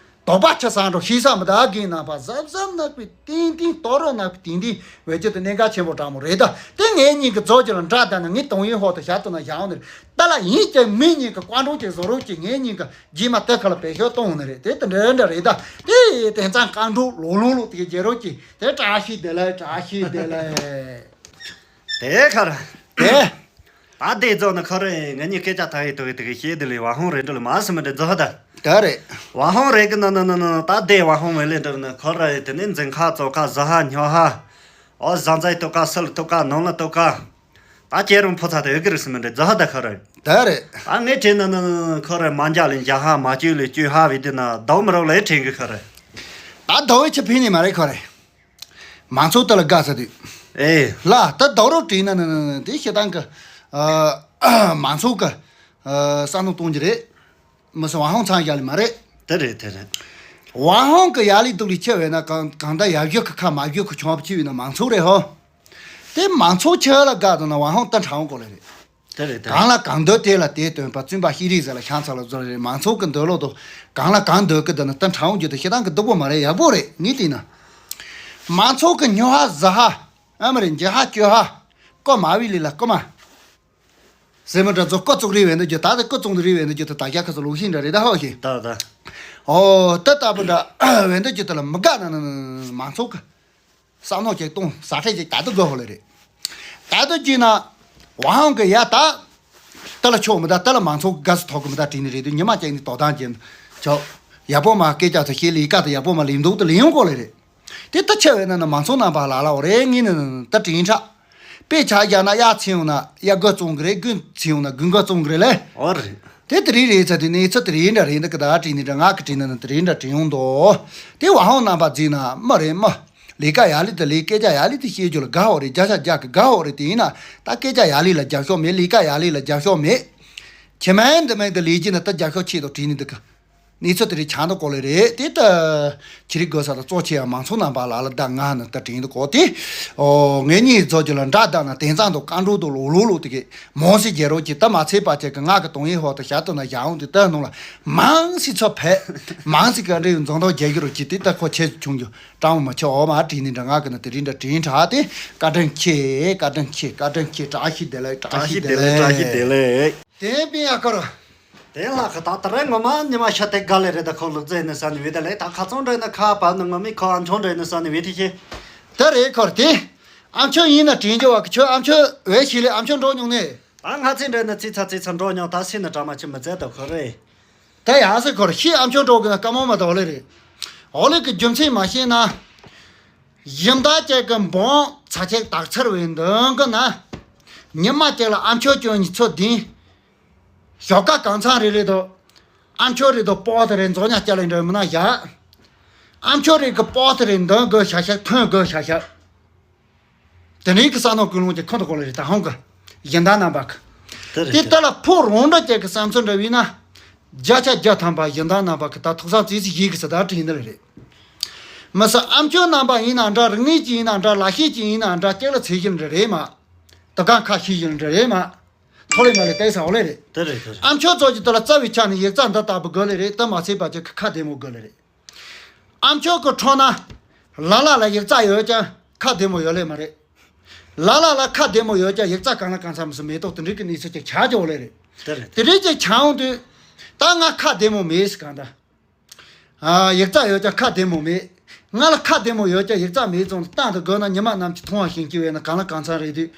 དོགས་པ་ཆ་ཚང་འགྲོ་ཤེས་ས་མི་ད་རྒན་རྣམ་པ་གཟབ་གཟབ་ནག་པའི་ཏིང་ཏིང་ལྟོ་རོ་ནག་པའི་ཏིང་ཏིང་བེད་སྤྱོད་དུ་གནད་འགག་ཆེན་པོ་དྲག་མོ་རེད་ད། དེ་ངེད་གཉིས་ཀྱི་རྫོགས་ཀྱི་ལ་འདྲ་ད་ན་ངས་དང་ཡིན་ཧོ་དུ་ཞག་ཏུ་ན་བཞག་འོང་ནི་རེད་ད་ལ་ཡིན་ཀྱང་མི་གཉིས་ཀྱི་བཀའ་འགྲོ་གྱི་བཟོ་རོགས་ཀྱིས་ངེད་གཉིས་ཀྱི་རྗེས་མ་དེ་ཁ་ལ་བེད་སྤྱོད་གཏོང་ནི་རེད་དེ་དེ་འདྲ་འདྲ་རེད་ད། དེ་དེང་སང་བཀའ་འགྲོ་ལོ་ལོ་ལོ་དེ་གི་རྗེ་རོགས་ཀྱིས་དེ་བཀྲ་ཤིས་བདེ་ལེགས་བཀྲ་ཤིས་བདེ་ལེགས། དེ་ཁར། དེ། ད་དེ་རྫོགས་ནི་ཁོ་རེ་ང་གཉིས་སྐད་ཆ་ཐག་ཡིག་ཐོག་གི་དེ་གི་ཤེས་དེ་ལས་ཝ་ཧོང་རེ་འགྲོ་ལ་མ་སི་མི་འདྲ་རྫོགས་ད། ད་རེད། ཝ་ཧོང་རེ་གི་ནི་ནི་ནི་ནི་ད་དེ་ཝ་ཧོང་མེ་ལེ་འགྲོ་ནི་ཁོ་རེ་དེ་ནི་འཛིན་ཁ་བཙོག་ཁ་ཟ་ཧ་ཉོ་ཧ། ཨོ་ཟ་ཛའི་ཏོ་ཀ་སི་ལ་ཏོ་ཀ་ནང་ལ་ཏོ་ཀ་ད་ཁྱེད་རང་ཕོ་ཚ་དེ་ཡོད་གི་རེད་སི་མི་འདྲ་རྫོགས་ད་ཁོ་རེ། ད་རེད། ད་ངས་དྲན་ནི་ནི་ནི་ཁོ་རེ་མ་འཇག་ལས་འཇག་ཧ་མ་བཅོས་ལས་བཅོས་ཧ་བི་དེ་ན་དོག་མི་རོགས་ལས་དྲན་གི་ཁོ་རེ། ད་དོག་བི་ཆི་ཕི་ནི་མ་རེད་ཁོ་རེ། མང་ཚོགས་དེ་ལ་དགའ་ས་དུས། ཨེ། ལ་ད་ཟླ་རོགས་བྲིས་ན་ནི་དེ་ཤེས་སྟངས་ཀྱི། མང་ཚོགས་ཀྱི། བསམ་བློ་གཏོང་རྒྱུ་རེད། མི་སྲིད་ཝང་ཧོང་ཚང་ཡ་ལི་མ་རེད། དེ་རེད་དེ་རེད། ཝང་ཧོང་གི་ཡ་ལི་དུག་ལི་ཆེ་བས་ན་གང་གང་ལྟར་ཡ་བཞི་གི་ཁ་མ་བཞི་གི་ཆུང་བ་ཆེ་བས་ན་མང་ཚོགས་རེད་ཧོ། དེ་མང་ཚོགས་ཆེ་ལ་དགའ་དང་ན་ཝང་ཧོང་ཏན་ཁྲ་ཧོང་གོ་ལེ་རེད། དེ་རེད་དེ་རེད། གང་ལ་གང་འདོད་དེ་ལ་དེ་སྟོན་པ་བཙུན་པ་ཤེས་རིག་ཟེར་ལ་ཤང་ཚ་ལ་བཟོ་རེད། མང་ཚོགས་ཀྱི་འདོད་བློ་དང་གང་ལ་གང་འདོད་ཀྱི་འདི་ནི་ད་དྲང་འོང་རྒྱུ་དང་ཤེས་སྟངས་ཀྱི་སྡུག་པོ་མ་རེད། ཡག་པོ་རེད། ངས་བལྟས་ན། མང་ཚོགས་ཀྱི་ཉོ་ཧ་ཟ་ཧ། ཨ་མ་རེད་འཇལ་ཧ་བཅོས་ཧ། ཀོ་མ་བི་ལི་ལ་ཀོ་མ། ཟེར་མི་འདྲ་ཚོ་ཀོ་བཙུགས་རེ་བས་འདི་རྒྱུ་ད་དེ་ཀོ་བཙུགས་རེ་བས་འདི་རྒྱུ་དེ་ད་རྒྱ་ཁ་ཚོ་ལུགས་ཤིང་འདྲ་རེད་ད་ཧོ་ཤིང་། ད་ད། ཨོ་ད་ལྟ་བུ་འདྲ་བས་འདི་རྒྱུ་དེ་ལ་མི་དགའ་ན་ན་ན་ན་མང་ཚོགས་ཀྱི། བསམ་མནོ་ཅིག་གཏོང་ཟ་ཁྲེལ་ཅིག་ད་དུ་དགོས་ཧོ་ལེ་རེད། ད་དུ་ཅིག་ན། ཝང་གི་ཡ་ད། ད་ལ་ཆོག་མི་ད་ད་ལ་མང་ཚོགས་དགའ་སུ་ཐོག་གི་མི་ད་བྲིས་ནི་རེད་དུ་ཉི་མ་ཅིག་ནི་དོ་དང་ཅན། ཆོག་ཡག་པོ་མ་སྐད་ཆ་ཚོ་ཤེས་ལས་ཀ་ད་ཡག་པོ་མ་ལས་འདུག་ད་ལས་ཡོང་གོ་ལེ་རེད། དེ་ད་ཆེ་བས་ན་ན་མང་ཚོགས་རྣམ་པ་ལ་ལ་འོ་རེད་ངས་ནི་ད་དྲིན་ཆགས། དཔེ་ཆ་བཞག་ན་གཡག་ཚིམ་ཡོང་ན་གཡག་དགོད་བཙོང་གི་རེད། དགུན་ཚིམ་ཡོང་ན་དགུན་དགོད་བཙོང་གི་རེད་ལེ། འོ་རེད། དེ་དེ་རིགས་རེད་ཚ་དེ་གནས་ཚུལ་དེ་རིགས་འདྲ་རེད་འདི་གི་ད་བྲིས་ནི་འདྲ་ང་གི་བྲིས་ནི་ནི་དེ་རིགས་འདྲ་བྲིས་ཡོང་དོ། དེ་ཝ་ཧོང་རྣམ་པ་བརྫིས་ན་མ་རེད་མ། ལས་ཀ་ཡག་ལི་དེ་ལས་སྐད་ཆ་ཡག་ལི་དེ་བཤད་རྒྱུ་ལ་དགའ་འོ་རེད། བརྒྱ་ཆ་བརྒྱ་གི་དགའ་འོ་རེད། དེ་ཡིན་ན་ད་སྐད་ཆ་ཡག་ལི་ལ་རྒྱབ་ཤོག་མེད། ལས་ཀ་ཡག་ལི་ལ་རྒྱབ་ཤོག་མེད། ཁྱི་མན་འདི་མན་དེ་ལས་ཀྱི་ནི་ད་རྒྱབ་ཤོག་ཆེད་དུ་བྲིས་ནི་འདི་གི་གནས་ཚུལ་དེ་རིགས་ཆགས་འདུག་གོ་ལེ་རེད། དེ་ལྟ་ཁྱི་རིགས་དགོས་ས་དང་གཙོ་ཆེ་ཡང་མང་ཚོགས་རྣམ་པ་ལ་ལ་བདག་ང་ནི་ལྟ་དྲན་འདུག་གོ་དེ། ཨོ་ངེད་གཉིས་རྫོགས་རྒྱུ་ལ་འདྲ་བདག་ན་དེང་སང་དུ་བཀའ་འགྲོ་དུ་ལོ་ལོ་ལོ་དེ་གི་མོ་སི་རྒྱལ་རོགས་ཀྱི་ད་མ་ཚད་པ་ཅིག་གི་ང་གི་དོང་ཡིན་ཧོ་དུ་ཞག་ཏུ་ན་བཞག་འོང་དུ་ལྟ་ནོ་ལ་མང་སི་ཚོ་ཕེ་མང་སི་ག་འདྲ་ཡོད་འཛོང་དོ་རྒྱལ་གི་རོགས་ཀྱི་དེ་ལྟ་ཁོ་ཆེ་ཆུང་རྒྱུ་ཀྲང་མ་ཆེ་ཨོ་མ་དྲིན་ནི་འདྲ་ང་གི་ན་དེ་རིང་འདྲ་དྲིན་དྲག་དེ་བཀའ་དྲིན་ཆེ་བཀའ་དྲིན་ཆེ་བཀའ་དྲིན་ཆེ་བཀྲ་ཤིས་བདེ་ལེགས་བཀྲ་ཤིས་བདེ་ལེགས་བཀྲ་ཤིས་བདེ་ལེགས། དེ་པིན་ཡ་ཀར། དེ་ལ་ཁ་ད་ད་རེས་ངོ་མ་ཉི་མ་ཤ་དེ་དགའ་ལེ་རེད། ད་ཁོ་ལུག་རྫི་ནི་ས་ནི་བི་ད་ལེ་ད་ཁ་ཚོང་འདྲ་ནི་ཁ་བབ་ནི་ངོ་མི་ཁོ་ཨམ་ཆོང་འདྲ་ནི་ས་ནི་བི་དེ་ཤེ། ད་རེས་ཁོར་དེ། ཨམ་ཆོ་ཡིན་ན་དྲིན་རྒྱུ་བ་ཁྱོད་ཨམ་ཆོ་བས་ཤི་ལེ་ཨམ་ཆོ་འགྲོ་མྱོང་ནི། ད་ང་ཚེ་འདྲ་ནི་ཙི་ཚ་ཙི་ཚ་འགྲོ་མྱོང་ད་སི་ནི་གྲ་མ་ཆི་མི་ཛད་ད་ཁོ་རེ། ད་ཡ་སི་ཁོར་ཤི་ཨམ་ཆོ་འགྲོ་གི་ན་ཀ་མོ་མ་ད་འོ་ལེ་རེད། འོ་ལེ་གི་རྒྱུ་མཚན་མ་ཤེས་ན། ཡིན་ད་ཅག་གི་འབོང་ཚ་ཆེག་དག་ཚར་བའི་མདུན་གི་ན། ཉི་མ་ཅག་ལ་ཨམ་ཆོ་ཅོ་ཉི་ཚོ་དིན། ཞོགས་ཀ་གང་ཚང་རེ་རེ་དོ། ཨམ་ཆོ་རེ་དོ་པོ་ཏི་རེ་རྫོགས་ཉག་སྐྱ་ལེ་འདྲ་མི་ན་བཞག་ཨམ་ཆོ་རེ་གི་པོ་ཏི་རེ་འདོན་དགོས་ཤ་ཤ་ཐོན་དགོས་ཤ་ཤ། དེ་ནས་གི་ས་ནོ་ཀུན་སློང་གི་ཁོ་ཐོ་གོ་ལེ་རེ་ད་ཧོང་གི་ཡིན་ད་རྣམ་པ་གི། དེ་རེད་དེ་དེ། ལ་ཕོ་རོང་འདྲ་ཅག་གི་བསམ་ཚུལ་འདྲ་བས་ན། བརྒྱ་ཆ་བརྒྱ་ཐམ་པ་ཡིན་ད་རྣམ་པ་གི་ད་ཐུགས་བསམ་རྩེ་གཅིག་ཡིད་གི་ས་ད་དྲིན་ནི་ལེ་རེད། མི་ས་ཨམ་ཆོ་རྣམ་པ་ཡིན་ན་འདྲ་རིག་གནས་ཅིག་ཡིན་ན་འདྲ་ལ་ཤེས་ཅིག་ཡིན་ན་འདྲ་ཅག་ལ་ཚེ་བཞིན་འདྲ་རེད་མ། དུ་གང་ཁ་ཤེས་བཞིན་འདྲ་རེད་མ། ཐོ་ལེ་མ་ལེ་ཏེ་ས་འོ་ལེ་རེད། དེ་རེད་དེ་རེད། ཨམ་ཆོ་ཚོ་གི་དེ་ལ་རྩ་བའི་ཆ་ནས་ཡིག་རྩ་འདི་ལྟ་བུ་དགོས་ལེ་རེད། ད་མ་ཚད་པ་ཅིག་ཁ་བདེ་མོ་དགོས་ལེ་རེད། ཨམ་ཆོ་གི་ཁྲོ་ན། ལ་ལ་ལ་ཡིག་རྩ་ཡོད་ཀྱང་ཁ་བདེ་མོ་ཡོད་ལེ་མ་རེད། ལ་ལ་ལ་ཁ་བདེ་མོ་ཡོད་ཀྱང་ཡིག་རྩ་གང་ལ་གང་འཚམ་སུ་མེ་ཏོག་དེ་འདྲའི་གི་གནས་ཚུལ་ཅིག་ཆགས་ཀྱི་འོ་ལེ་རེད། དེ་རེད། དེ་འདྲའི་ཅིག་ཆགས་འོང་དུས། ད་ང་ཁ་བདེ་མོ་མེད་ཟེར་གང་ད། ཨ། ཡིག་ཚགས་ཡོད་ཀྱང་ཁ་བདེ་མོ་མེད། ང་ལ་ཁ་བདེ་མོ་ཡོད་ཀྱང་ཡིག་ཚགས་མེད་ཙང་གཏམ་དུ་དགོས་ན་ཉི་མ་ནམ་གྱི་མཐོང་བ་ཞིག་སྐྱེ་བས་ན་གང་ལ་གང་འཚམ་རེད་དུས།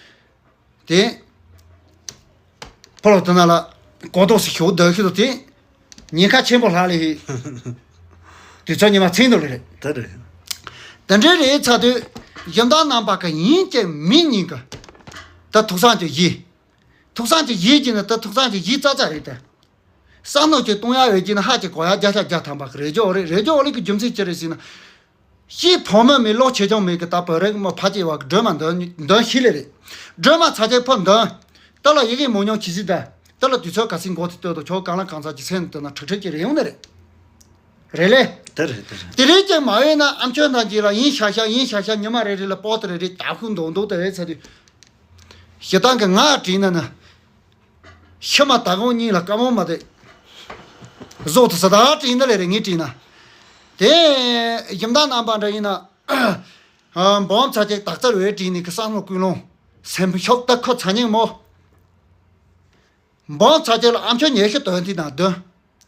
དེ། ཕོ་ལོ་དེ་ན་ལ་གོ་ཏོག་སི་ཤོག་ལྡོག་ཤོག་དེ། ཉེན་ཁ་ཆེན་པོ་ལྷག་ལས་ཧི། དུས་ཚོད་ཉི་མ་ཚིག་འདུག་ལེ་རེད། དེ་རེད། དེ་འདྲའི་རེད་ཚ་དུས། གཞན་དག་རྣམ་པ་ག་ཡིན་གྱི་མིན་ཉིན་གི། ད་ཐུགས་བསམ་གྱི་ཡིད། ཐུགས་བསམ་གྱི་ཡིད་ཀྱི་ནི་ད་ཐུགས་བསམ་གྱི་ཡིད་ཙག་ཙག་རེད་དེ། བསམ་མནོ་ཅིག་གཏོང་ཡག་ཡོད་ཀྱི་ན་ཧ་ཅིག་གོ་ཡག་བརྒྱ་ཆ་བརྒྱ་ཐམ་པ་རེད་ཇོ་རེད། རེད་ཇོ་ལི་གི་རྒྱུ་མཚན་ཅི་རེད་ཟེར་ན། ཤི་ཕོ་མོ་མི་ལོ་ཆེ་ཆུང་མེད་གི་ད་བོད་རིགས་མི་ཕ་སྐྱེ་བ་གི་སྒྲོལ་མ་འདོན་འདོན་ཤི་ལེ་རེད། སྒྲོལ་མ་ཚ་ཆེ་ཕོ་འདོན། ད་ལ་ཡི་གེ་མོ་ཉོང་ཆི་སི་ད། ད་ལ་དུས་ཚོད་ག་སྲིད་འགོ་དེ་ལྟོས་དོ་ཁྱོད་གང་ལ་གང་ཚ་གི་སེམས་དུ་ན་ཁྲིག་ཁྲིག་ཅིག་རེ་ཡོང་ནི་རེད། རེད་ལེ། དེ་རེད་དེ་རེད། དེ་རེད་ཅེས་མ་ཡོད་ན་ཨམ་ཆོས་ནང་གི་ལ་ཡིན་ཤ་ཤ་ཡིན་ཤ་ཤ་ཉི་མ་རེ་རེ་ལ་པོ་ཏི་རེ་རེ་ད་ཁུ་འདོག་འདོག་དེ་རེད་ཚ་དུས། ཞེ་སྡང་གི་ང་དྲིས་ན་ན། ཤི་མ་ད་གོང་གཉིས་ལ་དཀའ་མོ་མ་དེ། བཟོ་དུ་ས་ད་དྲིས་ན་ལེ་རེ་ངས་དྲིས་ན། དེ། ཞིམ་ད་རྣམ་པ་འདྲ་ཡིན་ན། འབོམ་ཚ་ཅེག་དག་ཚར་བའི་དྲིས་ནི་གི་བསམ་བློ་ཀུན་སློང་། སེམས་ཤོག་ད་ཁོ་ཚ་ཉེ་མོ། འབོམ་ཚ་ཅེག་ལ་ཨམ་ཆོས་ཉེ་ཤོས་དོན་དེ་ན་དོན།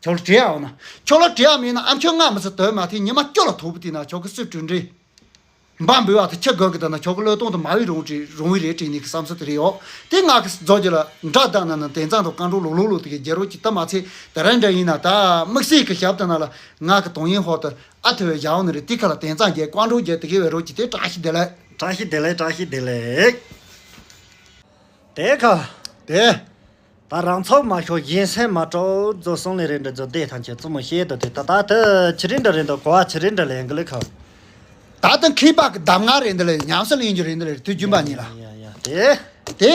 ཁྱོད་ལ་བྲིས་ཨ་འོ་ན། ཁྱོད་ལ་བྲིས་ཨ་མིན་ན་ཨམ་ཆོས་ང་མི་ཚེ་དོན་མ་ཐེ་ཉི་མ་སྐྱོ་ལ་ཐོག་པ་དེ་ན་ཁྱོད་ཀྱི་སུས་གྲུ་འདྲི། འབའ་འབུལ་བ་དེ་ཁྱི་དགོས་ཀྱི་ད་ན་ཁྱོད་ཀྱི་བློས་གཏོང་དུ་མ་བའི་རུང་བྲིས་རུང་བའི་རེད་བྲིས་ནི་གི་བསམ་ཚུལ་དེ་རེད་ཡོ། དེ་ང་གི་རྫོགས་རྒྱུ་ལ་འདྲ་ད་ན་ན་དེང་སང་དུ་རྐང་འགྲོ་ལོག་ལོག་ལོག་དེ་གི་རྒྱལ་རོ་ཅི་ད་མ་ཚེ་དེ་རན་འདྲ་ཡིན་ན་ད་དམིགས་བསལ་གི་ཞབས་ད་ན་ལ་ང་གི་དོན་ཡིན་ཧོ་ད་ཨ་ཐུ་བའི་ཞའོ་ནི་རེད་དེ་ཁ་ལ་དེང་སང་རྒྱལ་རྐང་འགྲོ་རྒྱལ་དེ་གི་བའི་རོ་ཅི་དེ་བཀྲ་ཤིས་བདེ་ལེགས། བཀྲ་ཤིས་བདེ་ལེགས། བཀྲ་ཤིས་བདེ་ལེགས། དེ་ཁ། དེ། ད་རང་ཚོགས་མ་ཤོར་གཞན་སེམས་མ་སྐྲག་རྫོགས་སོང་ལེ་རེ་འདྲ་རྫོགས་བདེ་ཐང་ཆེ་བཙུན་མོ་ཤེས་དུ་དེ་ད་ད་དེ་ཆི་རིན་འདྲ་རེ་འདུག་གོ་བ་ཆི་རིན་འདྲ་ལེན་གི་ལེ་ཁ། ད་དེ་མཁས་པ་གི་གདམས་ངག་རེ་འདི་ལེ་ཉམས་སུ་ལེན་རྒྱུ་རེ་འདི་ལེ་དུས་རྒྱུན་པ་ཉིད་ལ། ཡ་ཡ་དེ། དེ་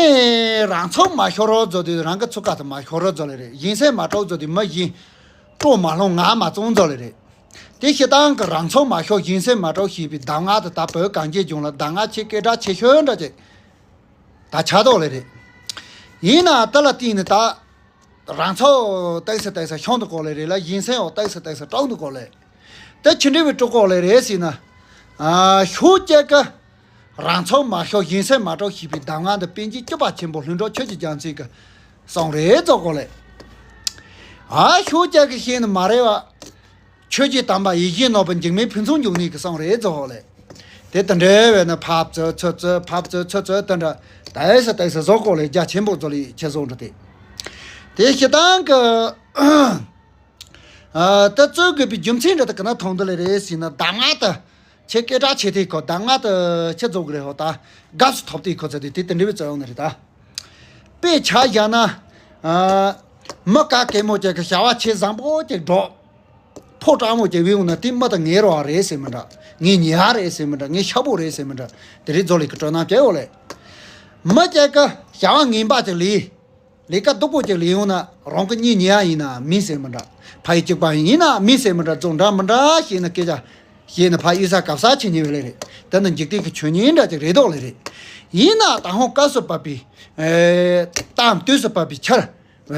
རང་ཚོགས་མ་ཤོར་རོ་རྫོགས་དུས་རང་གི་ཚུགས་ཀ་དུ་མ་ཤོར་རོ་རྫོགས་ལེ་རེ་གཞན་སེམས་མ་སྐྲག་རྫོགས་དུས་མི་གཞན་སྤྲོ་མ་ལྷུང་ང་མ་བཙོང་རྫོགས་ལེ་རེ། དེ་ཤི་སྟངས་ཀྱི་རང་ཚོགས་མ་ཤོར་གཞན་སེམས་མ་སྐྲག་ཞེས་པའི་གདམས་ངག་དེ་ད་བོད་གངས་ཅན་ལྗོངས་ལ་གདམས་ངག་ཆེ་སྐད་གྲགས་ཆེ་ཤོས་འདྲ་ཅིག་ད་ཆ་དོག་ལེ་རེད། ཡིན་ན་ད་ལ་བརྟེན་ནས་ད་རང་ཚོགས་ཏེག་སི་ཏེག་སི་ཤོང་དུ་གོ་ལེ་རེད་ལ་གཞན་སེམས་འོ་ཏེག་སི་ཏེག་སི་སྐྲག་དུ་གོ་ལེ། ད་ཆི་འདྲ་བའི་སྤྲོ་གོ་ལེ་རེད་ཟེར་ན། ཨ་ཤོག་ཅེ་ཀ་རང་ཚོགས་མ་ཤོར་གཞན་སེམས་མ་སྐྲག་ཞེས་པའི་གདམས་ངག་འདི་པཎ་ཆེན་སྐྱོབ་པ་ཆེན་པོ་ལྷུན་གྲུབ་ཆོས་ཀྱི་རྒྱལ་མཚན་གྱི་གསུང་རེད་རྫོགས་གོ་ལེ། ཨ་ཤོག་ཅེ་ཀ་ཤེས་ནི་མ་རེད་བ། ཆོས་ཀྱི་དམ་པ་ཡིད་བཞིན་ནོར་བུ་འཇིགས་མེད་ཕུན་སུམ་འཇུག་ནི་གི་གསུང་རེད་རྫོགས་ལེ། དེ་དེ་འདྲའི་བས་ན་ཕབ་ཙོ་ཚོད་ཙོ་ཕབ་ཙོ་ཚོད་ཙོ་དེ་འདྲ་ཏེག་སི་ཏེག་སི་བཟོ་གོ་ལེ་རྒྱ་ཆེན་པོ་བཟོ་ལེ་ཆེ་བཟོ་འགྲོ་དེ། དེ་ཤི་སྟངས་ཀྱི་ཨ་ད་བཙོས་དགོས་པའི་རྒྱུ་མཚན་འདྲ་དེ་ག་ན་མཐོང་འདི་ལེ་རེད་ཟེར་ན་གདམས་ངག་ད་ཆེ་སྐད་གྲགས་ཆེ་དེ་ཁོ་གདམས་ངག་ད་ཆེ་བཟོ་གི་རེད་ཧོ་ད་དགའ་བསུ་ཐོབ་དེ་ཁོ་ཚོ་དེ་དེ་དེ་འདྲའི་བས་བཙོས་ཡོང་ནི་རེད་ད། དཔེ་ཆ་བཞག་ན། ཨ་མི་ག་གེ་མོ་ཅིག་གི་བྱ་བ་ཆེ་བཟང་པོ་ཅིག་འགྲོ། ཕོ་བྲང་མོ་ཅིག་བེའུ་ན་དེ་མི་དང་ངའི་རོ་བ་རེད་ཟེར་མི་འདྲ། ངའི་ཉེ་བ་རེད་ཟེར་མི་འདྲ། ངའི་ཤ་བོ་རེད་ཟེར་མི་འདྲ། དེ་རིགས་རྫོགས་ལེ་གི་སྤྲོ་སྣང་སྐྱེ་ཡོད་ལེ། མི་ཅིག་གི་བྱ་བ་ངན་པ་ཅིག་ལས། ལས་ཀ་སྡུག་པོ་ཅིག་ལས་ཡོང་ན་རང་གི་གཉེན་ཉེ་བ་ཡིན་ན་མིན་ཟེར་མི་འདྲ། ཕ་ཡུལ་གཅིག་པ་ཡིན་ན་མིན་ཟེར་མི་འདྲ། རྫོགས་འདྲ་མི་འདྲ་ཞེས་ན་སྐད་ཆ། ཞེས་ན་ཕ་ཡུལ་ས་གབ་ས་ཆེ་ཉེ་བ་ལེ་རེད། དེ་ནི་འཇིག་རྟེན་གྱི་ཆོས་ཉིད་འདྲ་ཅིག་རེད་དོགས་ལེ་རེད། ཡིན་ན་ད་ཧོང་སྐབས་སུ་བབས་པའི། ཨེ། གཏམ་དུས་སུ་བབས་པའི་ཆར།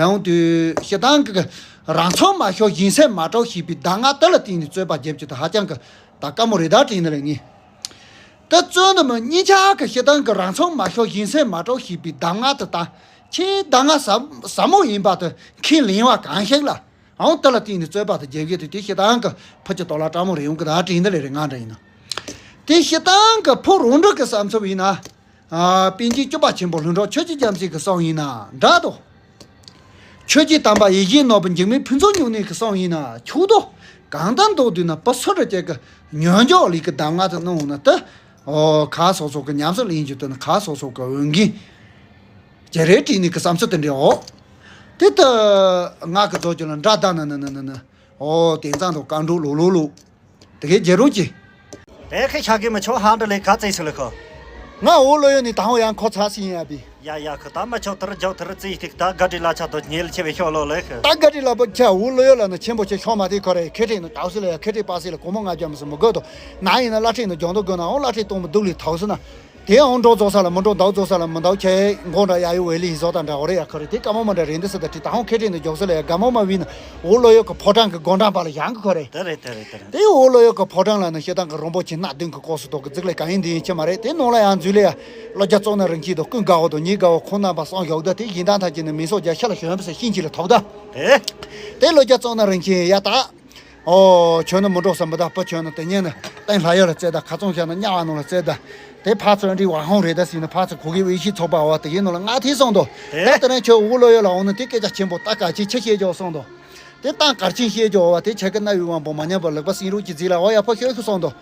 འོན་ཏུ་ཤི་སྟངས་ཀྱི་རང་ཚོགས་མ་ཤོར་གཞན་སེམས་མ་སྐྲག་ཞེས་པའི་གདམས་ངག་དེ་ལ་བརྟེན་ནས་རྩོད་པ་རྒྱབ་ཀྱི་དུ་ཧ་ཅང་གི་ད་དཀའ་མོ་རེད་ད་དྲན་ནི་རེད་ངས། ད་རྩོད་འདི་མི་གཉིས་ཆ་གི་ཤི་སྟངས་ཀྱི་རང་ཚོགས་མ་ཤོར་གཞན་སེམས་མ་སྐྲག་ཞེས་པའི་གདམས་ངག་དེ་ད་ཆེས་གདམས་ངག་ཟབ་ཟབ་མོ་ཡིན་པ་དེ་ཁས་ལེན་བ་གང་ཞིག་ལ་འོང་དེ་ལ་བརྟེན་ནས་རྩོད་པ་དེ་རྒྱབ་ཀྱི་དུ་དེ་ཤི་སྟངས་ཀྱི་ཕུ་ཅི་དོ་ལ་སྤྲང་མོ་རེད་འོང་གི་ད་དྲན་ནི་རེད་རེད་ང་འདྲ་ཡིན་ན། དེ་ཤི་སྟངས་ཀྱི་ཕུ་རུ་འགྲོ་གི་བསམ་ཚུལ་ཡིན་ན། ཨ། པཎ་ཆེན་སྐྱོབ་པ་ཆེན་པོ་ལྷུན་གྲུབ་ཆོས་ཀྱི་རྒྱལ་མཚན་གྱི་གསུང་ཡིན་ན་འདྲ་དོ། ཆོས་ཀྱི་དམ་པ་ཡིད་བཞིན་ནོར་བུ་འཇིགས་མེད་ཕུན་སུམ་འཇུག་ནི་གི་གསུང་ཡིན་ན་ཆོག་དོ། གང་ལྟར་མདོར་བསྡུས་ན་བུ་སུ་རུ་ཅིག་གི་ཉོན་འཇོག་ལས་ཀྱི་གདམས་ངག་དེ་གནང་འོང་ན་དེ། ཨོ་ཁ་སོ་སོ་གི་ཉམས་སུ་ལེན་རྒྱུ་དེ་ནི་ཁ་སོ་སོ་གི་འོས་འགན་ཅི་རེད་དྲིས་ནི་གི་བསམ་ཚུལ་དེ་འདྲའོ། དེ་ལྟ་ང་གི་རྫོགས་རྒྱུ་ལ་འདྲ་ད་ན་ན་ན་ན་ན། ཨོ་དེང་སང་དུ་རྐང་འགྲོ་ལོ་ལོ་ལོ། དེ་གའི་རྒྱལ་རོགས་ཀྱི། དེ་ཁའི་ཤ་གི་མི་ཆོག་ཧ་འདྲ་ལས་ག་ཚད་སུ་ལ་ཁོ། ང་འོ་ལོ་ཡོད་ནི་དང་འོ་ཡང་ཁོ་ཚ་སི་ཡིན་ཡ་པི། ཡ་ཡ་ཁོ་ད་མ་ཆོག་ཐུར་རྒྱག་ཐུར་རྩིས་ཐིག་ད་ག་དྲི་ལ་ཆ་དོ་ཉེ་ལ་ཆེ་བའི་ཤོ་ལོ་ལས་ཁོ། ད་ག་དྲི་ལ་པོ་ཁྱ་འོ་ལོ་ཡོད་ལ་ནི་ཆེན་པོ་ཆེ་ཤོ་མ་དེ་ཁོ་རེ་ཁེ་ཁྲེ་ནི་ཏའུ་སི་ལ་ཡ་ཁེ་ཁྲེ་པ་སི་ལ་གོ་མོ་ང་རྒྱ་མི་སི་མི་དགོས་དོ། ན་ཡིན་ན་བླ་ཁྲེ་ནི་རྒྱང་དོ་དགོས་ན་འོ་བླ་ཁྲེ་གཏོང་མི་སྡུག་ལི་ཐའུ་སི་ན། དེ་ཨང་འགྲོ་རྫོགས་ས་ལ་མི་འགྲོ། འདའ་རྫོགས་ས་ལ་མི་འདའ། ཁྱེད་མགོ་འདྲ་ཡ་ཡོ་ཝེ་ལི་ཡི་བཟོ་དང་འདྲ་འོ་རེ་ཡ་ཁོ་རེ། དེ་ཀ་མོ་མ་འདྲ་རེད་འདི་སི་ད་ཁྲི་ད་ཧོང་ཁེ་ཏྲེ་ནི་མགྱོགས་སི་ལ་ཡ་དགའ་མོ་མ་བི་ནི་འོ་ལོ་ཡོ་གི་ཕོ་བྲང་གི་སྒོ་འགྲམ་པ་ལ་ཡང་གི་ཁོ་རེ། དེ་རེད་དེ་རེད་དེ་རེད། དེ་འོ་ལོ་ཡོ་གི་ཕོ་བྲང་ལ་ནི་ཤེ་ཏང་གི་རོང་པོ་ཆེ་སྣ་བདུན་གི་ལྐོག་སུ་ཐོག་གི་རྫིག་ལས་གང་ཡིན་འདི་ཡིན་ཁྱི་མ་རེད། དེ་ནང་ལ་ཡང་འཛུལ་ལ་ཡ་ལོ་རྒྱ་ཙོག་ན་རིན་ཆེན་དང་ཀུན་དགའ་བོ་དང་ཉི་དགའ་བོ་ཁོང་རྣམ་པ་སང་ཞོག་ད་དེ་ཡིན་དང་ཐང་ཅི་ནི་མི་སོགས་རྒྱ་ཤ་ལ་ཞོན་པ་སེ་ཤིན་ཅི་ལ་ཐོག་ད། དེ་ལོ་རྒྱ་ཙོག་ན་རིན་ཆེན་ཡ་ད། ཨོ། ཁྱོད་ནི་མི་འགྲོ་བསམ་པ་དང་པོ་ཁྱོད་ནི་དེ་ཉིན་ནི་སྟེང་ལྷ་ཡུལ་ལ་བཙལ་ད། ཁ་ཚོང་བཞག་ན་གཉའ་བ་ནང་ལ་བཙལ་ད། དེ་ཕར་ཚུར་འདྲི་བ་ཧོང་རེད་ད་ཟིན་ན་ཕར་ཚུར་གོ་གི་ཝེ་ཤི་ཚོགས་པ་བ་དེ་ཡིན་ནོ་ལ་ང་ཐིག་སོང་དོ། ད་དེ་ནས་ཁྱོད་འུ་ལོ་ཡོད་ལ་འོང་ནི་དེ་སྐད་ཆ་ཆེན་པོ་ད་ག་ཅི་ཆི་བཤད་རྒྱོ་སོང་དོ། དེ་ཏང་གར་ཆེན་བཤད་རྒྱོ་བ་དེ་ཆ་གི་གནའ་བོའི་དབང་པོ་མ་ཉམས་པ་ལག་པ་སྲིན་རུ་གྱི་རྫི་ལ་འོ་ཡ་ཕོ་ཤོད་ཤི་སོང་དོ།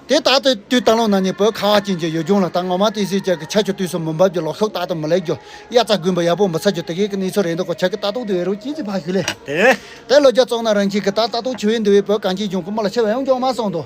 དེ་ལྟར་དུ་དུས་ད་ལོ་ན་ནི་བོད་ཁ་བ་ཅན་གྱི་ཡུལ་ལྗོངས་ལ་ད་ངོ་མ་དེ་སྲིད་ཅག་གི་ཆ་ཆུ་དུས་སུ་མི་འབབ་ཀྱི་ལོ་ཤོག་ཏག་ཏུ་མི་ལེགས་ཀྱི་དབྱར་རྩྭ་དགུན་འབུ་ཡག་པོ་མི་ཚ་རྒྱུ་དེ་གའི་གི་གནས་ཚུལ་རེད་འདུག་གོ། ཆ་གི་ལྟ་རྟོག་དུ་བས་རུ་ཅི་ཙི་ཕ་ཞུ་ལེ། དེ་ལོ་རྒྱ་ཙོག་ན་རང་ཁྱི་གི་ད་ལྟ་རྟོག་ཆུ་བའི་འདུ་བའི་བོད་གངས་ཅན་ལྗོངས་གི་མི་ལ་ཆེ་བ་ཡང་འཇོག་མ་སོང་དོ།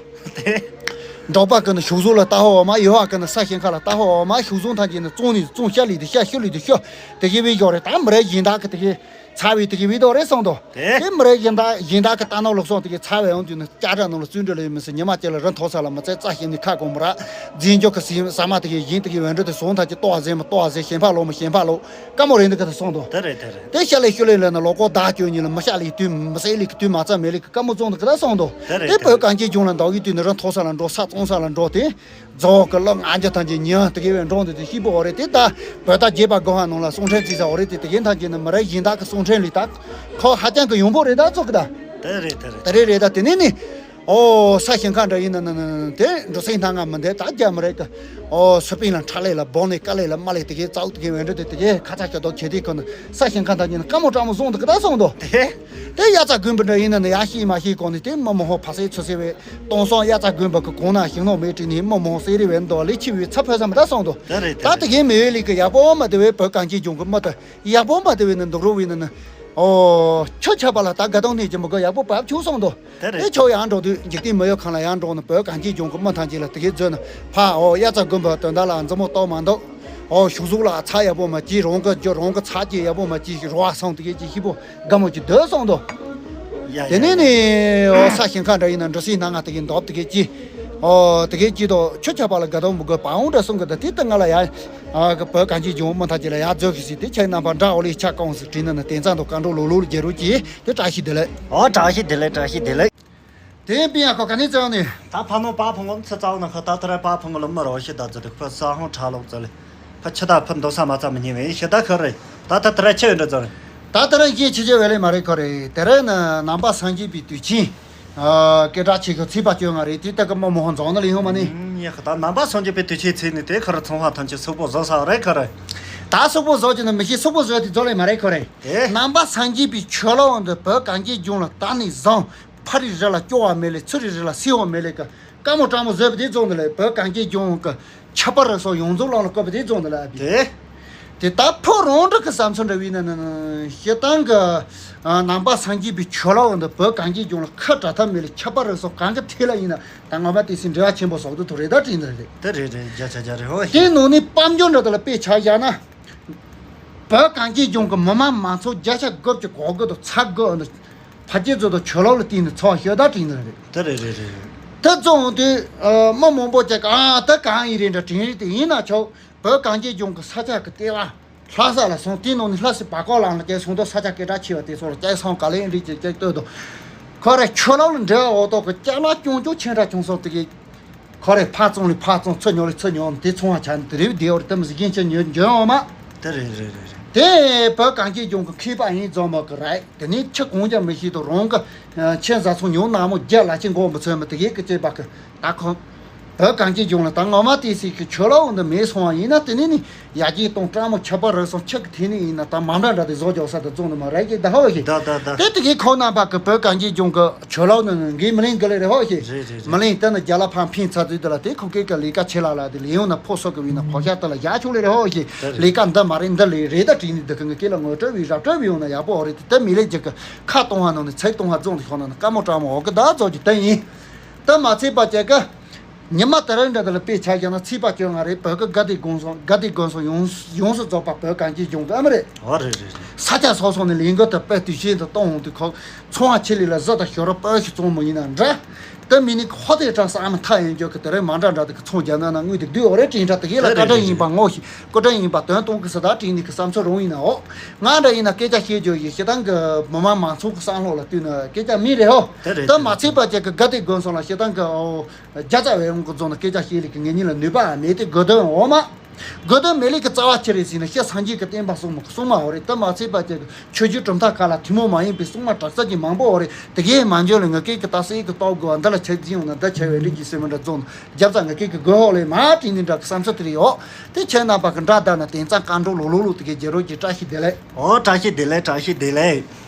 འབྲོག་པ་གི་ནི་ཤུག་གཟུགས་ལ་ལྟ་ཧོ་བ་མ་ཡོ་བ་གི་ནི་ས་ཞིང་ཁ་ལ་ལྟ་ཧོ་བ་མ་ཤུག་གཟུགས་ཐང་ཅན་ནི་བཙོང་ནི་བཙོང་ཤ་ལི་དུ་ཤ་ཤུ་ལི་དུ་ཤོ་དེ་གའི་བའི་ཡོ་རེད། ད་མི་རེ་ཡིན་ད་གི་དེ་གའི། ཚ་བའི་དེ་གི་བི་དོ་རེ་སོང་དོ། དེ་དེ་མི་རེ་ཡིན་ད་ཡིན་ད་གི་ལྟ་ནོ་ལོག་སོང་དེ་གི་ཚ་བའི་ཡོང་དུས་ནི་སྐྱ་གྲ་ནང་ལ་བཙུན་འགྲོ་ལེ་མི་སི་ཉི་མ་སྐྱེ་ལ་རི་མཐོ་ས་ལ་མི་ཚེ་རྩ་ཞིམ་ནི་ཁ་གོང་མི་ར་རྫིན་འཇོག་གི་སི་ས་མ་དེ་གི་ཡིན་དེ་གི་བན་འགྲོ་དེ་སོང་ཐ་ཅི་ལྟོ་བ་ཟེ་མི་ལྟོ་བ་ཟེ་ཞེན་ཕ་ལོ་མི་ཞེན་ཕ་ལོ་ཀ་མོ་རེ་འདི་གི་དེ་སོང་དོ། དེ་རེད་དེ་རེད། དེ་ཤ་ལེ་ཤུ་ལེ་ལེ་ན་ལོ་ཀོ་ད་ཅོ་ཉི་ལ་མི་ཤ་ལེ་དུས་མི་སེ་ལེ་གི་དུས་མ་ཚ་མེ་ལེ་གི་ཀ་མོ་བཙོང་དེ་གི་ད་སོང་དོ། དེ་རེད་དེ་དེ་བོད་རེད། གངས་ཅན་ལྗོངས་ལ་འདའ་གི་དུས་ནི་རི་མཐོ་ས་ལ་འགྲོ་ས་བཙོང་ས་ལ་འགྲོ་དེ། རྫོགས་ཀྱི་ལོ་ལྔ་བརྒྱ་ཐམས་ཅད་ཉི་ཧང་དེ་གའི་བའི་འབྲོང་དེ་དེ་སྐྱིད་པོ་འོ་རེད་དེ་ད་བོད་ད་རྒྱས་པ་སྒོ་ཧ་ནང་ལ་གསུང་འཕྲིན་བརྩིས་ས་འོ་རེད་དེ་དེ་གའི་ཐམས་ཅད་ནི་མི་རེ་ཡིན་ད་གི་གསུང་འཕྲིན་ལི་ད་ཁོ་ཧ་ཅང་གི་ཡོང་པོ་རེད་ད་ཙོག་གི་ད། དེ་རེད་དེ་རེད། དེ་རེད་རེད་ད་དེ་ནས་ནི་ཨོ་ས་ཞིང་ཁ་འདྲ་ཡིན་ན་ན་ན་ན་དེ་འགྲོ་སེང་ཐང་ང་མི་འདེད་ད་རྒྱ་མི་རེད་གི་ཨོ་སུ་པིན་ལ་ཁྲ་ལེ་ལ་སྦོ་ནེ་ཀ་ལེ་ལ་མ་ལེ་དེ་གའི་ཙའུ་དེ་གའི་བའི་འབྲོ་དེ་དེ་གའི་ཁ་ཚ་ཁྱོད་དོ་ཁྱེད་དེ་ཁོ་ནི་ས་ཞིང་ཁ་འདྲ་ཡིན་ན་ཀ་མོ་ཀྲ་མོ་བཟུང་དེ་གི་ད་སོང་དོ། དེ། དེ་དབྱར་རྩྭ་དགུན་འབུ་འདྲ་ཡིན་ན་ནི་ཡ་ཤི་མ་ཤི་གོང་ནས་དེ་མི་མོ་ཧོ་ཕ་སའི་ཚོ་སེ་བའི་སྟོང་སོང་དབྱར་རྩྭ་དགུན་འབུ་གི་གོང་ན་ཞིང་ནོར་མེད་དྲིན་ནི་མི་མོ་ཧོ་སེ་རི་བའི་མདོ་ལི་ཆི་བའི་ཚ་ཕོད་ས་མི་ད་སོང་དོ། དེ་རེད་དེ་ད་རེད། དེ་གའི་མི་བའི་ལི་གི་ཡག་པོ་མ་དེ་བའི་བོད་གངས་ཅན་ལྗོངས་གི་མི་ད་ཡག་པོ་མ་དེ་བའི་ནི་འདུག་རོ་བའི་ནི་ནི་ཨོ་ཁྱོད་ཆ་པ་ལ་ད་དགའ་དང་ནས་ཀྱི་མི་གོ་ཡག་པོ་བབ་ཆུག་སོང་དོ། དེ་རེད། དེ་ཆོ་ཡང་འགྲོ་དུས་འཇིག་རྟེན་མི་ཡོད་ཁང་ལ་ཡང་འགྲོ་ནི་བོད་གངས་ཅན་ལྗོངས་གི་མི་ཐང་ཅན་ལ་དེ་གའི་མཛོད་ནི་ཕ་ཨོ་དབྱར་རྩྭ་དགུན་འབུ་དོན་དག་ལ་མཛུབ་མོ་གཏོགས་མ་འདུག་ཨོ་ཤུག་གཟུགས་ལ་ཚ་ཡག་པོ་མ་སྐྱིད་རང་གི་རྒྱུ་རང་གི་ཚ་སྐྱེ་ཡག་པོ་མ་སྐྱིད་ཞིག་རོ་བ་སོང་དེ་གའི་ཅི་ཤི་པོ་དགའ་མོ་ཅིག་སྡོད་སོང་དོ། ཡ་དེ་ཡ་ནས་ཡ་ནི་ཡ། ཨོ་ས་ཞིང་ཁ་འདྲ་ཡིན་ན་འགྲོ་སྲིད་སྣ་ང་དེ་གའི་འདོབ་དེ་གའི་ཅི། ཨོ་དེ་གའི་ཅི་དོ་ཁྱོད་ཆ་པ་ལ་དགའ་དོ་མི་དགོས་པ་འོང་འདྲ་གསུང་གི་ད་དེ་ལྟ་ང་ལ་ཡ། ཨ་གི་བོད་གངས་ཅན་ལྗོངས་མི་ཐ་ཅི་ལ་ཡ་རྫོགས་ཤི་སྲིད་དེ་ཁྱེད་རྣམ་པ་འདྲ་འོ་ལི་ཆ་ཀོང་སི་དྲིན་ན་ན་དེ་ཚང་དུ་བཀའ་འགྲོ་ལོ་ལོ་ལ་རྒྱལ་རོ་ཅི་དེ་བཀྲ་ཤིས་བདེ་ལེགས། ཨོ་བཀྲ་ཤིས་བདེ་ལེགས་བཀྲ་ཤིས་བདེ་ལེགས། དེ་པིན་ཡ་ཁོ་ག་ནས་བཙལ་ནས། ད་ཕ་ནོ་པ་ཕུང་གོ་ཚི་ཙའོ་ན་ཁ་ད་ཐ་ར་པ་ཕུང་གོ་ལ་མི་རོ་ཤི་ད་ཙི་དུ་ཕ་ས་ཧོང་ཁྲ་ལོག་ཙི་ལེ་ཕ་ཆི་ད་ཕ་འདོ་ས་མ་ཙ་མི་ཉེ་བའི་ཤི་ད་ཁ་རེ་ད་ད་ཐ་ར་ཆི་འདྲ་ཙི་རེད། ད་ཐ་ར་ཡི་ཆི་ཆི་བེ་ལེ་མ་རེད་ཁོ་རེ་དེ་རེ་ན་ནང་པ་སངས་རྒྱས་པའི་དུས་ཆེན་སྐད་གྲགས་ཆེ་ཁོ་ཚིག་པ་བཅོ་ལྔ་རེད་དེ་ད་ཀ་མ་མོ་ཧོང་རྫོང་ན་ལེ་ཡོང་མ་ནི། ཡ་ཁ་ད་ནང་པ་སངས་རྒྱས་པའི་དུས་ཆེན་ཚེ་ནི་དེ་ཁ་ར་ཚོང་ཧ་ཐམས་ཅད་སུག་པོ་བཟོ་ས་རེད་ཁ་རེ། ད་སུག་པོ་བཟོ་ཅི་ན་མི་ཤེས་སུག་པོ་བཟོ་དེ་བཟོ་ལེ་མ་རེད་ཁོ་རེ། ནང་པ་སངས་རྒྱས་པའི་ཆོས་ལོ་འདི་བོད་གངས་ཅན་ལྗོངས་ལ་ད་ནས་བཟུང་། ཕ་རི་རི་ལ་སྐྱོ་བ་མེད་ལེ་ཚུ་རི་རི་ལ་སེ་བ་མེད་ལེ་ཀ་ཀ་མོ་ཀྲ་མོ་བཟོས་པ་དེ་བཙོང་དེ་ལེ་བོད་གངས་ཅན་ལྗོངས་ཀྱི་ཆབ་པ་རི་སོགས་ཡོངས་རྫོགས་ལང་ལ་བཀོད་པ་དེ་བཙོང་དེ་ལེ་ཨ་བི། དེ། དེ་ད་ཕོ་རོང་འབྲོག་གི་བསམ་ཚུལ་འདྲ་བའི་ནི་ནི་ཤི་སྟངས་ཀྱི་ནང་པ་སངས་རྒྱས་པའི་ཆོས་ལ་འོང་དུ་བོད་གངས་ཅན་ལྗོངས་ལ་ཁ་གྲག་ཐབས་མེད་ལེ་ཆབ་པ་རི་སོགས་གང་གི་ཐད་ལ་ཡིན་ན་ད་ངོ་མ་དེ་སྲིད་འབྲེལ་བ་ཆེན་པོ་ཟོག་ཏུ་ཐུག་རེ་ད་བྲིས་འདི་རེད། དེ་རེད་རེད་བརྒྱ་ཆ་བརྒྱ་རེད་ཧོ་ཡེ། དེ་ནང་ནས་དཔལ་འབྱོར་འདྲ་དེ་ལ་དཔེ་ཆ་བཞག་ན། བོད་གངས་ཅན་ལྗོངས་ཀྱི་མི་དམངས་མང་ཚོགས་བརྒྱ་ཆ་དགུ་བཅུ་གོ་དགུ་དང་ཚ་དགུ་ཨ་ནི་ཕ་སྐྱེས་ཚོ་དང་ཆོས་ལོག་ལ་བརྟེན་ནས་འཚོ་བ་སྐྱེལ་བརྡ་བསྐྲུན་ནི་རེད། དེ་རེད་རེད་རེད། དེ་ཚོ་འོང་དུས་མི་མང་པོ་ཅིག་གིས་ཨ་ད་གང་ཡིན་རེད་འདྲ་དྲན་རེད་དེ་ཡིན་ན་ཆོག་བོད་གངས་ཅན་ལྗོངས་ཀྱི་ས་ཆ་གི་ལྟེ་བ་ལྷ་ས་ལ་སོང་དེའི་ནང་ནས་ལྷ་སའི་བར་སྐོར་ལམ་ལ་སྐྱེལ་སོང་དུས་ས་ཆ་སྐད་གྲགས་ཆེ་བ་དེ་ཚོ་ལ་སྐྱེལ་སོང་ག་ལེ་རིགས་ཀྱི་སྐྱེལ་ལྟོས་དང་། ཁོ་ར་ཆོས་ལོག་ལ་འབྲེལ་བ་འོག་ཐོག་གི་སྐྱེལ་མ་སྐྱོང་སྐྱོང་ཆེན་དྲག་བྱུང་སོང་དེ་གི་ཁོ་རེ་ཕར་བཙོང་ལས་ཕར་བཙོང་ཚུར་ཉོ་ལས་ཚུར་ཉོ་དེ་ཚོང་བ་ཆ་ནི་དེ་རེ་བ་དེ་འོར་དམ་ཟི་རྒན་ཆེ་ཉོ་འཇོན་འོ་མ། དེ་རེད་རེད་རེད་རེད། དེ་བོད་གངས་ཅན་ལྗོངས་ཀྱི་མཁས་པ་ཡིན་རྫོང་མ་གི་རེད་དེ་ནས་ཁྱི་གང་ཀྱང་མི་ཤེས་དུ་རང་གི་ཁྱེད་བཟའ་ཚང་ཉོ་ནག་མོ་རྒྱ་ལ་ཅི་མགོ་མི་ཚོས་མི་དེ་གས་ཀྱི་ཅེས་པ་གི་ད་ཁོ། བོད་གངས་ཅན་ལྗོངས་ལ་ད་ངོ་མ་དེ་སྲིད་ཀྱི་ཆོས་ལོག་འདི་མེད་སོང་བ་ཡིན་ན་དེ་ནས་ནི་ཡ་གྱལ་གཏོང་སྤྲང་མོ་ཁྱབ་པ་རུ་སོང་ཁྱི་གི་དེ་ནས་ཡིན་ན་ད་མ་འདྲ་འདྲ་དེ་བཟོ་རྒྱོ་ས་དེ་བཙོང་ནི་མ་རེད་ཀྱི་ད་ཧོ་ཞིག་ད་ད་ད། དེ་དེ་གས་ཁོ་རྣམ་པ་གི་བོད་གངས་ཅན་ལྗོངས་ཀྱི་ཆོས་ལོག་ནི་འགས་མི་ལེན་གི་ལེ་རེད་ཧོ་ཞིག་རེད་རེད་རེད། མི་ལེན་དེ་ནི་རྒྱ་ལ་ཕམ་ཕིན་ཚ་ཚུལ་དེ་ལ་དེ་ཁུག་ཀེ་ཀ་ལས་ཀ་ཆེ་ལ་ལ་དེ་ལས་ཡོང་ན་ཕོ་སོག་གི་བས་ན་ཕོ་ཤ་དེ་ལ་ཡ་ཆུག་ལེ་རེད་ཧོ་ཞིག་ལས་ཀ་འདི་མ་རེད་འདི་ལས་རེད་ད་དྲིས་ནི་འདི་གི་ངི་ཀེ་ལ་ངོ་སྤྲོད་བས་ར་སྤྲོད་བས་ཡོང་ན་ཡག་པོ་ཧོ་རེད་དེ་དེ་མི་ལེ་ཅིག་གི་ཁ་གཏོང་བ་ནང་ནས་ཚིག་གཏོང་བ་རྫོང་དུ་ཤོག་ན་ནི་ཀ་མོ་ཀྲ་མོ་འོག་གི་ད་རྫོགས་ཀྱི་ད་ཡིན། ད་མ་ཚད་པ་བཅས་ཀ་ཉི་མ་དེ་རིང་འདྲ་དེ་ལ་དཔེ་ཆ་བཞག་ན་ཚིག་པ་བཅོ་ལྔ་རེད། བོད་ཀྱི་དགའ་བདེ་དགོན་སོང་དགའ་བདེ་དགོན་སོང་ཡོངས་ཡོངས་སུ་རྫོགས་པ་བོད་གངས་ཅན་ལྗོངས་ཀྱི་ཨ་མ་རེད། ཨོ་རེད་རེད་རེད། ས་ཆ་སོ་སོ་ནས་ལས་འགུལ་དུ་དཔེ་དུས་ཆེན་དུ་གཏོང་འོང་དུས་ཁོ་ཚོང་བ་ཆེ་ལས་ལ་བཟོ་དང་ཞོར་དཔོན་ཞིག་བཙོང་མོ་ཡིན་ན་འདྲ། ད་མི་ནི་ཧོ་དེ་དྲག་ས་ཨ་མ་མཐའ་ཡན་འཇོག་གི་དེ་རེད། མ་འདྲ་འདྲ་དེ་གི་ཚོང་རྒྱག་ན་ན་དངུལ་དེ་བསྡུས་འོ་རེད། དྲིན་དྲ་དེ་གི་ལ་བཀའ་དྲིན་ཡིན་པ་ངོ་ཤེས། བཀའ་དྲིན་ཡིན་པ་དོན་གཏོང་གི་ས་ད་དྲིན་ནི་གི་བསམ་ཚུལ་རུང་ཡིན་ན་འོ། ང་འདྲ་ཡིན་ན་སྐད་ཆ་བཤད་རྒྱུ་ཡིན། སྤྱིར་བཏང་གི་མི་མང་མང་ཚོགས་གི་བསམ་བློ་ལ་བལྟས་ན་སྐད་ཆ་མི་རེད་ཧོ། དེ་རེད། ད་མ་ཚད་པ་ཅིག་གི་དགའ་དེ་དགོན་སོང་ལ་སྤྱིར་བཏང་གི་འོ། རྒྱ་ཚ་བའི་ཡོང་གི་རྫོང་ན་སྐད་ཆ་བཤད་ལེ་གི་ངེད་གཉིས་ལ་ནུས་པ་མེད་དེ་དགོས་དོན་འོ་མ། དགོས་དོན་མེད་ལེ་གི་རྩ་བ་ཆེ་རེད་ཟེར་ན་སྤྱིར་སངས་རྒྱས་ཀྱི་བསྟན་པ་སྲུང་མ་སྲུང་མ་འོ་རེད། ད་མ་ཚད་པ་ཅིག་གི་ཆོས་བརྒྱུད་གྲུབ་མཐའ་ཁག་ལ་ཐུན་མོང་མ་ཡིན་པའི་སྲུང་མ་དྲག་རྩལ་གྱི་མང་པོ་འོ་རེད། དེ་གའི་མ་འཇོན་ལ་ངེད་ཀྱི་ད་སྲིད་ཀྱི་སྟོབས་དགོས་འདི་ལ་ཆེ་འཛིན་འོ་ན་འདི་ཆེ་བའི་རིགས་ཀྱི་སེམས་འདྲ་རྫོང་རྒྱབ་རྩ་ངེད་ཀྱི་གི་དགོས་ཧོ་ལེ་མ་དྲིན་ནི་འདྲ་གི་བསམ་ཚུལ་དེ་རེད་ཡོ། དེ་ཁྱེད་རྣམ་པ་གི་འདྲ་ད་ན་དེང་སང་བཀའ་འགྲོ་ལོ་ལོ་ལོ་དེ་གའི་རྒྱལ་རོགས་ཀྱི་བཀྲ་ཤིས་བདེ་ལེགས། ཨོ་བཀྲ་ཤིས་བདེ་ལེགས། བཀྲ་ཤིས་བདེ་ལེགས།